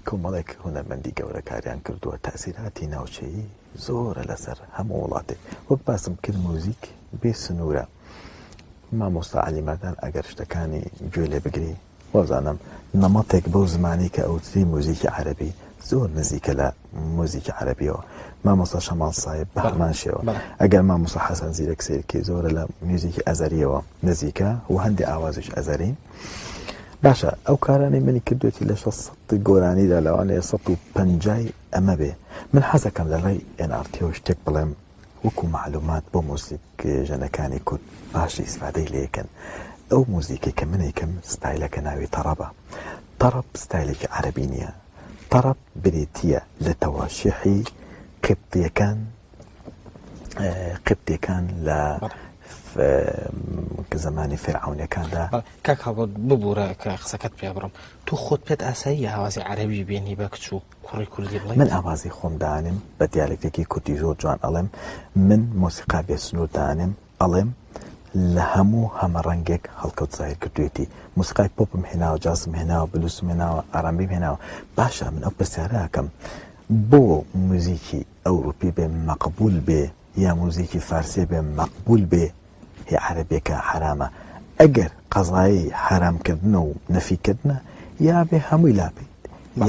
کۆمەڵێک هونەرمەندی گەورە کاریان کردووە تاسیراتی ناوچەیی زۆرە لەسەر هەموو وڵاتێک وەک باسم کرد موزیک بێ سنوورە مامۆستا عەلی مەردان ئەگەر شتەکانی گوێ لێ بگری وابزانم نەمەتێک بەو زمانی کە ئەوتری موزیکی عەرەبی زۆر نزیکە لە موزیکی عەرەبیەوە مامۆستا شەماڵ سایب بە هەمان شێوە ئەگەر مامۆستا حەسەن زیرەک سەیرکەی زۆرە لە میوزیکی ئەزەریەوە نزیکە و هەندێ ئاوازیش ئەزەری باشە ئەو کارانەی منی کردوێتی لە 600 گۆرانیدا لەوانەیە 150 ئەمە بێ من حەزەکەم لە ڕێی NRT-ەوە شتێک بڵێم وەکو مەعلومات بۆ موزیک ژەنەکانی کورد باش ئیسفادەی لێکەن ئەو موزیکەی کە من ئەیکەم ستایلەکە ناوی تەڕەبە تەڕەب ستایلێکی عەرەبی نییە تەڕەب بریتییە لە تەواشیحی قبطیەکان قبطیەکان لە زمانی فیرعەونەکاندا کاک هەڵبەت ببوورە کە قسەکەت پێ بڕم تۆ خۆت پێت ئاساییە ئاوازی عەرەبی بێنی بە کچ و کوڕی کوردی بڵێیت؟ من ئاوازی خۆم دانێم بە دیالێکتێکی کوردی زۆر جوان ئەڵێم من مۆسیقا بێ سنوور دانێم ئەڵێم لە هەموو هەمە ڕەنگێک هەڵکەوت زاهیر کردوێتی موسیقای پۆپم هێناوە جازم هێناوە بلوسم هێناوە ئارامبیم هێناوە باشە من ئەو پرسیارە ئەکەم بۆ موزیکی ئەوروپی بێ مەقبول بێ یا موزیکی فارسی بێ مەقبول بێ هی عەرەبێکە حەرامە ئەگەر قەزایی حەرام کردنە و نەفی کردنە یا بێ هەمووی لابەیت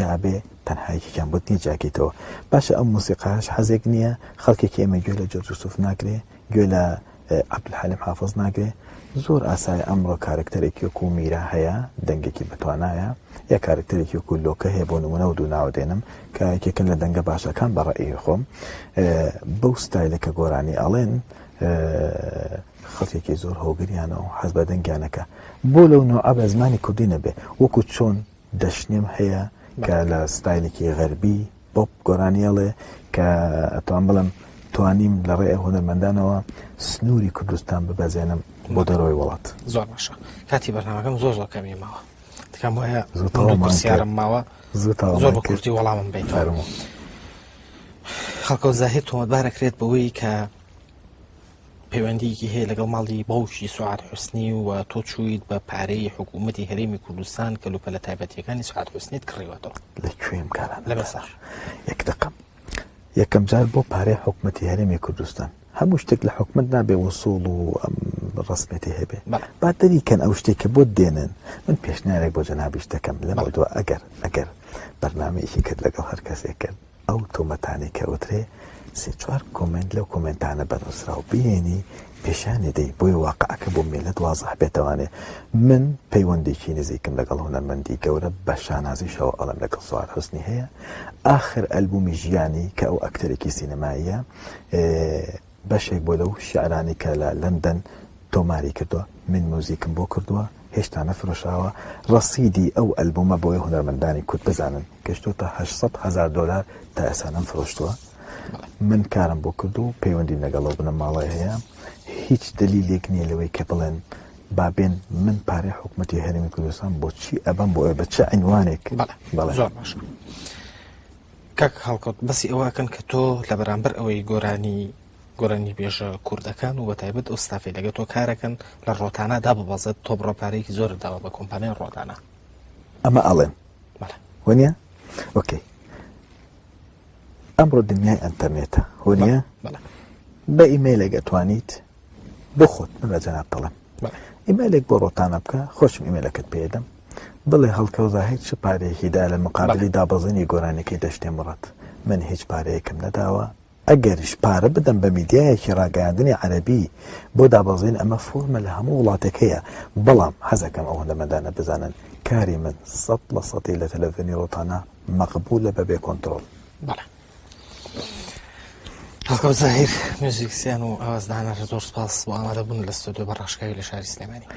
یا بێ تەنها یەکێکیان بۆت نییە جیاکەیتەوە باشە ئەم مۆسیقاش حەزێک نییە خەڵکێکی ئێمە گوێ لە جۆرج یوسف ناگرێ گوێ لە عەبدولحەلیم حافظ ناگرێ زۆر ئاسایە ئەمڕۆ کارکتەرێکی وەکو میرا هەیە دەنگێکی بەتوانایە یا کارکتەرێکی وەکو لۆکە هەیە بۆ نمونە و دوو ناوە دێنم کە یەکێکن لە دەنگە باشەکان بە ڕەئی خۆم بەو ستایلە کە گۆرانی ئەڵێن خەڵکێکی زۆر هۆگریانە و حەز بە دەنگیانەکە بۆ لەو نوعە بە زمانی کوردی نەبێ وەکو چۆن دەشنێم هەیە کە لە ستایلێکی غەربی پۆپ گۆرانی ئەڵێ کە ئەتوان بڵێم توانیم لە ڕێ هونەرمەندانەوە سنووری کوردستان ببەزێنم بۆ دەرەوەی وڵات. زۆر باشە کاتی بەرنامەکەم زۆر زۆر کەمی ماوە تکام وایە زۆر پرسیارم ماوە زۆر بە کورتی وەڵامم بیتەوە. خەڵکەوت زاهیر تۆمەتبارەکرێت بەوەی کە پەیوەندیەکی هەیە لەگەڵ ماڵی باوکی سوعاد حوسنی و تۆ چوویت بە پارەی حکوومەتی هەرێمی کوردستان کەلوپەلە تایبەتیەکانی سوعاد حوسنیت کڕیوەتەوە. لە کوێم کارانە لە مێسار. یەک دەقە. یەکەم جار بۆ پارەی حکومەتی هەرێمی کوردستان. هەموو شتێک لە حکومەت نابێ وسوڵ و ئەم ڕەسمیەتی هەبێ. با دەری کەن ئەو شتێک کە بۆت دێنن. من پێشنیارێک بۆ جەنابیش دەکەم لەمەو دوا ئەگەر ئەگەر بەرنامەیەکی کرد لەگەڵ هەر کەسێک کرد ئەو تۆمەتانەی کە ئەوترێ سێ چوار کۆمێنت لەو کۆمێنتانە بە نووسراو بهێنی پێشانی دەی بۆیە واقعەکە بۆ میللەت وازح بێتەوانێ من پەیوەندێکی نزیکم لەگەڵ هونەرمەندی گەورە بە شانازیشەوە ئەڵێم لەگەڵ سوار حوسنی هەیە ئاخر ئەلبومی ژیانی کە ئەو ئەکتەرێکی سینەماییە بەشێک بۆ لەو شیعرانەی کە لە لەندەن تۆماری کردووە، من موزیکم بۆ کردووە، هێشتا نەفرۆشراوە، ڕەسیدی ئەو ئەلبومە بۆیە هونەرمەندانی کورد بزانن گەشتۆتە 800 هەزار دۆلار تا ئێستا نەمفرۆشتووە، من کارم بۆ کردووە و پەیوەندیم لەگەڵ ئەو بنەماڵەیە هەیە، هیچ دەلیلێک نییە لەوەی کە بڵێن با بێن من پارەی حکومەتی هەرێمی کوردستان بۆچی ئەبەم بۆ ئەوێ بە چ عینوانێک؟ بەڵێ زۆر باشە. کاک هەڵکەوت بەسی ئەوە ئەکەن کە تۆ لە بەرامبەر ئەوەی گۆرانی گۆرانی بێژە کوردەکان و بەتایبەت ئەو ستافەی لەگە تۆ کارەکەن لە ڕۆتانە داببەزێت تۆ بڕە پارەیەکی زۆر داوە بە کۆمپانیای ڕۆتانە ئەمە ئەڵێن وەنیە okay ئەمڕۆ دنیای ئەتەرنێتە وەنیە بە ئیمەیلێک ئەتوانیت بۆ خۆت من بە جەناب دەڵێم ئیمەیلێک بۆ ڕۆتانە بکە خۆشم ئیمەیلەکەت پێدەم بڵێ هەڵکەوت زاهیر چ پارەیەکی دا لە مقابلی دابەزینی گۆرانیەکەی دەشتێ مڕەت من هیچ پارەیەکم نەداوە ئەگەریش پارە بدەم بە میدیایەکی ڕاگەیاندنی عەرەبی بۆ دابەزین ئەمە فۆرمە لە هەموو وڵاتێک هەیە بەڵام حەزەکەم ئەو هونەرمەندانە بزانن کاری من سەد لە سەدی لە تەلەڤیزیۆنی ڕۆتانا مەقبولە بەبێ کۆنترۆڵ. بەڵێ. هەڵکەوت زاهیر میوزیکسیان و ئاوازدانەر زۆر سپاس بۆ ئامادەبوون لە ستۆدیۆ بە ڕاشکاوی لە شاری سلێمانی.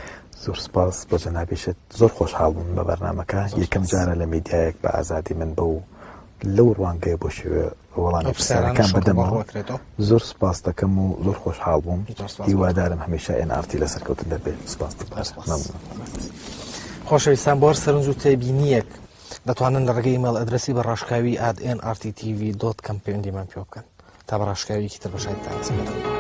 زۆر سپاس بۆ جەنابیشت زۆر خۆشحاڵ بووم بە بەرنامەکە یەکەم جارە لە میدیایەک بە ئازادی من بەو لەو ڕوانگەیە بۆ شێوێ وەڵامی پرسیارەکان بدەمەوە زۆر سپاس دەکەم و زۆر خۆشحاڵ بووم هیوادارم هەمیشە NRT لە سەرکەوتن دەبێت سپاس خۆشەویستان بۆ هەر سەرنج و تێبینیەک دەتوانن لە ڕێگەی email address ی بە ڕاشکاوی at NRT TV dot com پەیوەندیمان پێوە بکەن تا بە ڕاشکاویەکی تر بە شایدتان دەسپێرم.